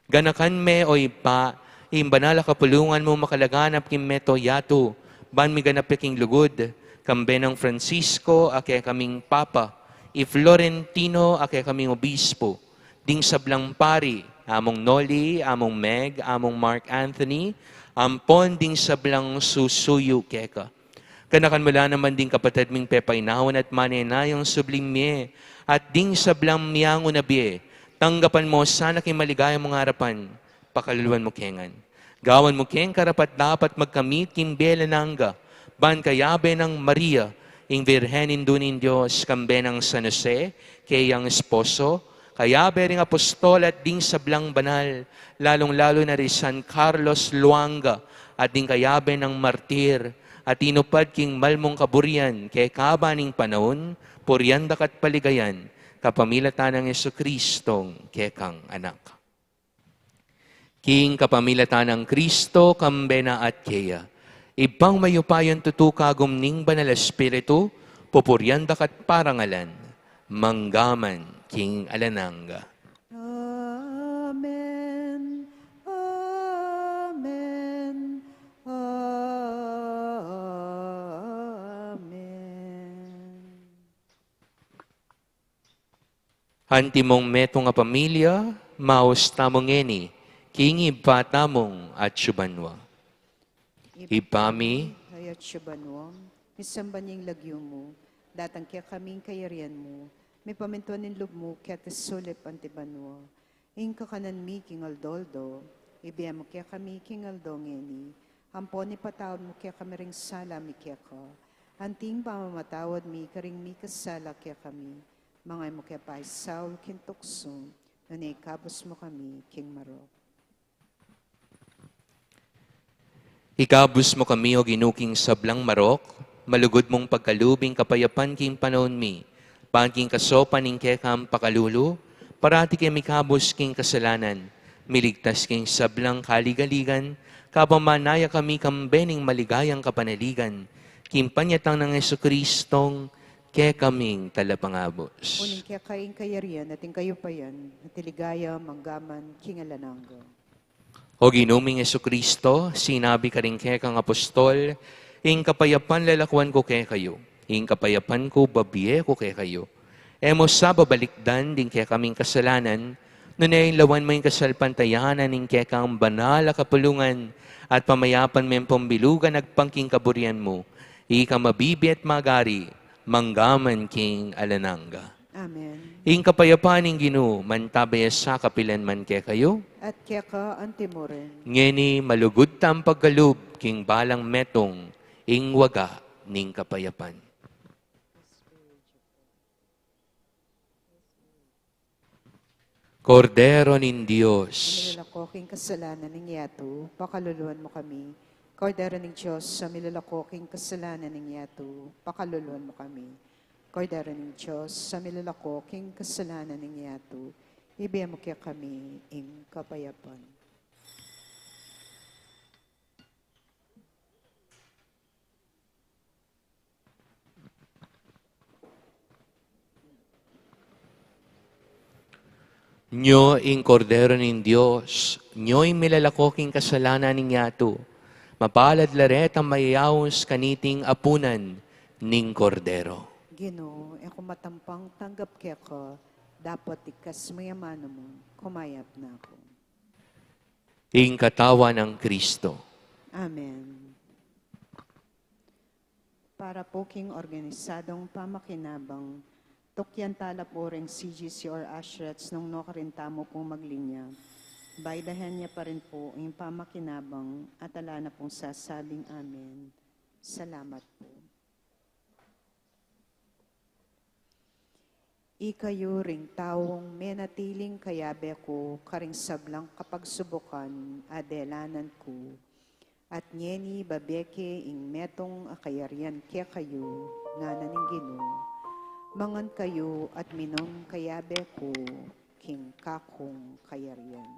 Ganakan me, O Ibpa, ing banal a kapulungan mu makalaganap king mabilug a yatu, ban miganap ya king lugud, kambe nang Francisco a kekaming Papa, i Florentino a kekaming Obispo, ding sablang pari, Among Noli, Among Meg, Among Mark Anthony, ampon ding sablang susuyu keka. Ganakan mu la naman ding kapatad ming pepainawa at manenayang subling mie, at ding sablang miyanguna bie, tanggapan mu sana king maligaya mung arapan, pakaluluan mu ke ngan. Gawan mu keng karapat-dapat magkamit king bie alang angga, ban kayabe nang Maria, ing Birhen Indu ning Dios, kambe nang San Jose, keyang esposo, kayabe ring apostol at ding sablang banal, lalung-lalu na ri San Carlos Luanga, at ding kayabe nang martir, a tinupad king mal mung kaburian keka ban ing panaun, purian da ka at paligayan, kapamilatan nang Jesucristong kekang Anak. King kapamilatan nang Kristo, kambe na at keya, Ibpang mayupayang tutu, kagum ning Banal a Espiritu, pupurian da ka at parangalan, mangga man king alang angga. Amen. Amen. Amen. Antimong metung a pamilya, maus tamu ngeni king Ibpa tamung atsu banua. Ibpa mi, atsu ka banua, misamban ya ing lagyu mu, datang kekami ing kayarian mu, mipamintuan ing lub mu keti sulip anti banua. Ing kakanan mi king aldo-aldo, ibie mu kekami king aldo ngeni, ampon ipatawad mu kekami ring sala mi keka, anti ing pamamatawad mi karing mikasala kekami, manga e mu ke paisaul king tuksu, nune ikabus mu kami king marok. Ikabus mu kami, O Ginu, king sablang marok, malugud mung pagkalub ing kapayapan king panaun mi, ban king kasopan ning kekang pakalulu, parati ke mikabus king kasalanan, miligtas king sablang kaligaligan, kapamanaya kami kambe ning maligayang kapanaligan, king panyatang nang Jesucristong kekaming Talapangabus. Uling keka ing kayarian, at ing kayupayan, at ing ligaya, mangga man king alang angga. O Ginu ming Jesucristo, sinabi karing kekang apostol, ing kapayapan lalakuan ku kekayu, ing kapayapan ku babie ku kekayu. E mu sa babalikdan ding kekaming kasalanan, nune lawan mu ing kasalpantayanan ning kekang banal a kapulungan, at pamayapan me ampong bilugan agpang king kaburian mu, ika mabibie at magari, mangga man king alang angga. Amen. Ing kapayapan ning Ginu, mantabe ya sa kapilan man kekayu. At keka anti mu rin. Ngeni malugud tang pagkalub king balang metung, ing waga ning kapayapan. Kordero ning Dios. Milalako king kasalanan ning yatu, pakaluluan mu kami. Kordero ning Dios, milalako king kasalanan ning yatu, pakaluluan mu kami. Kordero ning Dios, milalako king kasalanan ning yatu, ibie mu kekami ing kapayapan. Nyo ing Kordero ning Dios, nyo ing milalako king kasalanan ning yatu. Mapalad la retang mayayaus kaniting apunan ning Kordero. Ginu, e ku matampang tanggap keka, dapot iktas mu ing amanu mu, kumayap na ku. Ing katawan nang Kristo. Amen. Para pu king organisadong pamakinabang, tukyan tala pu ring C G C or usherettes nung nukarin tamu pung maglinya. Bayu dahen ya pa rin pu ing pamakinabang at ala na pung sasabing amen. Salamat pu. Ikayu ring taung menatiling kayabe ku karing sablang kapagsubukan a delanan ku, at ngeni babie ke ing metung a kayarian kekayu, ngana ning Ginu. Mangan kayu at minum kayabe ku king kakung kayarian.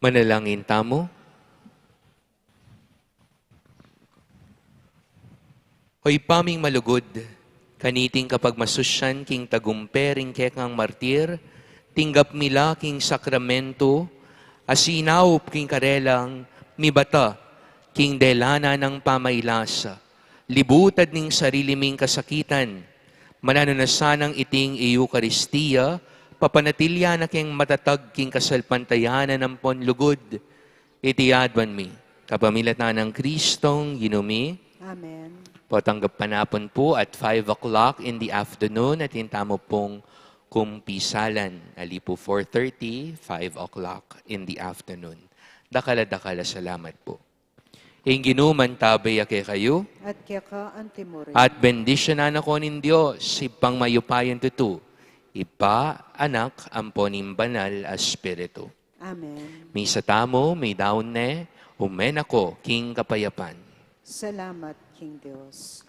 Manalangin tamu. O Ibpa ming malugud, kaniting kapagmasusyan king tagumpe ring kekang martir, tinggap mi la king sakramentu, a sinaup king karelang mibata king delanan nang pamailasa. Libutad ning sarili ming kasakitan, mananu na sanang iting Eukaristia, papanatilyan na keng matatag king kasalpantayanan ampon lugud. Iti aduan mi kapamilatan nang Kristong Ginu mi. Amen. Potang gap panapun pu at five o'clock in the afternoon, atin tamu pung kumpisalan, ali pu four thirty, five o'clock in the afternoon. Dakal a dakal a salamat pu. Ing Ginu mantabe ya kekayu. At keka anti mu rin. At bendisyonan na kayu ning Dios, Ibpang mayupayang tutu, Ibpa, Anak, ampo ning Banal a Espiritu. Amen. Misa tamu, midaun ne, ume na ko king kapayapan. Salamat king Dios.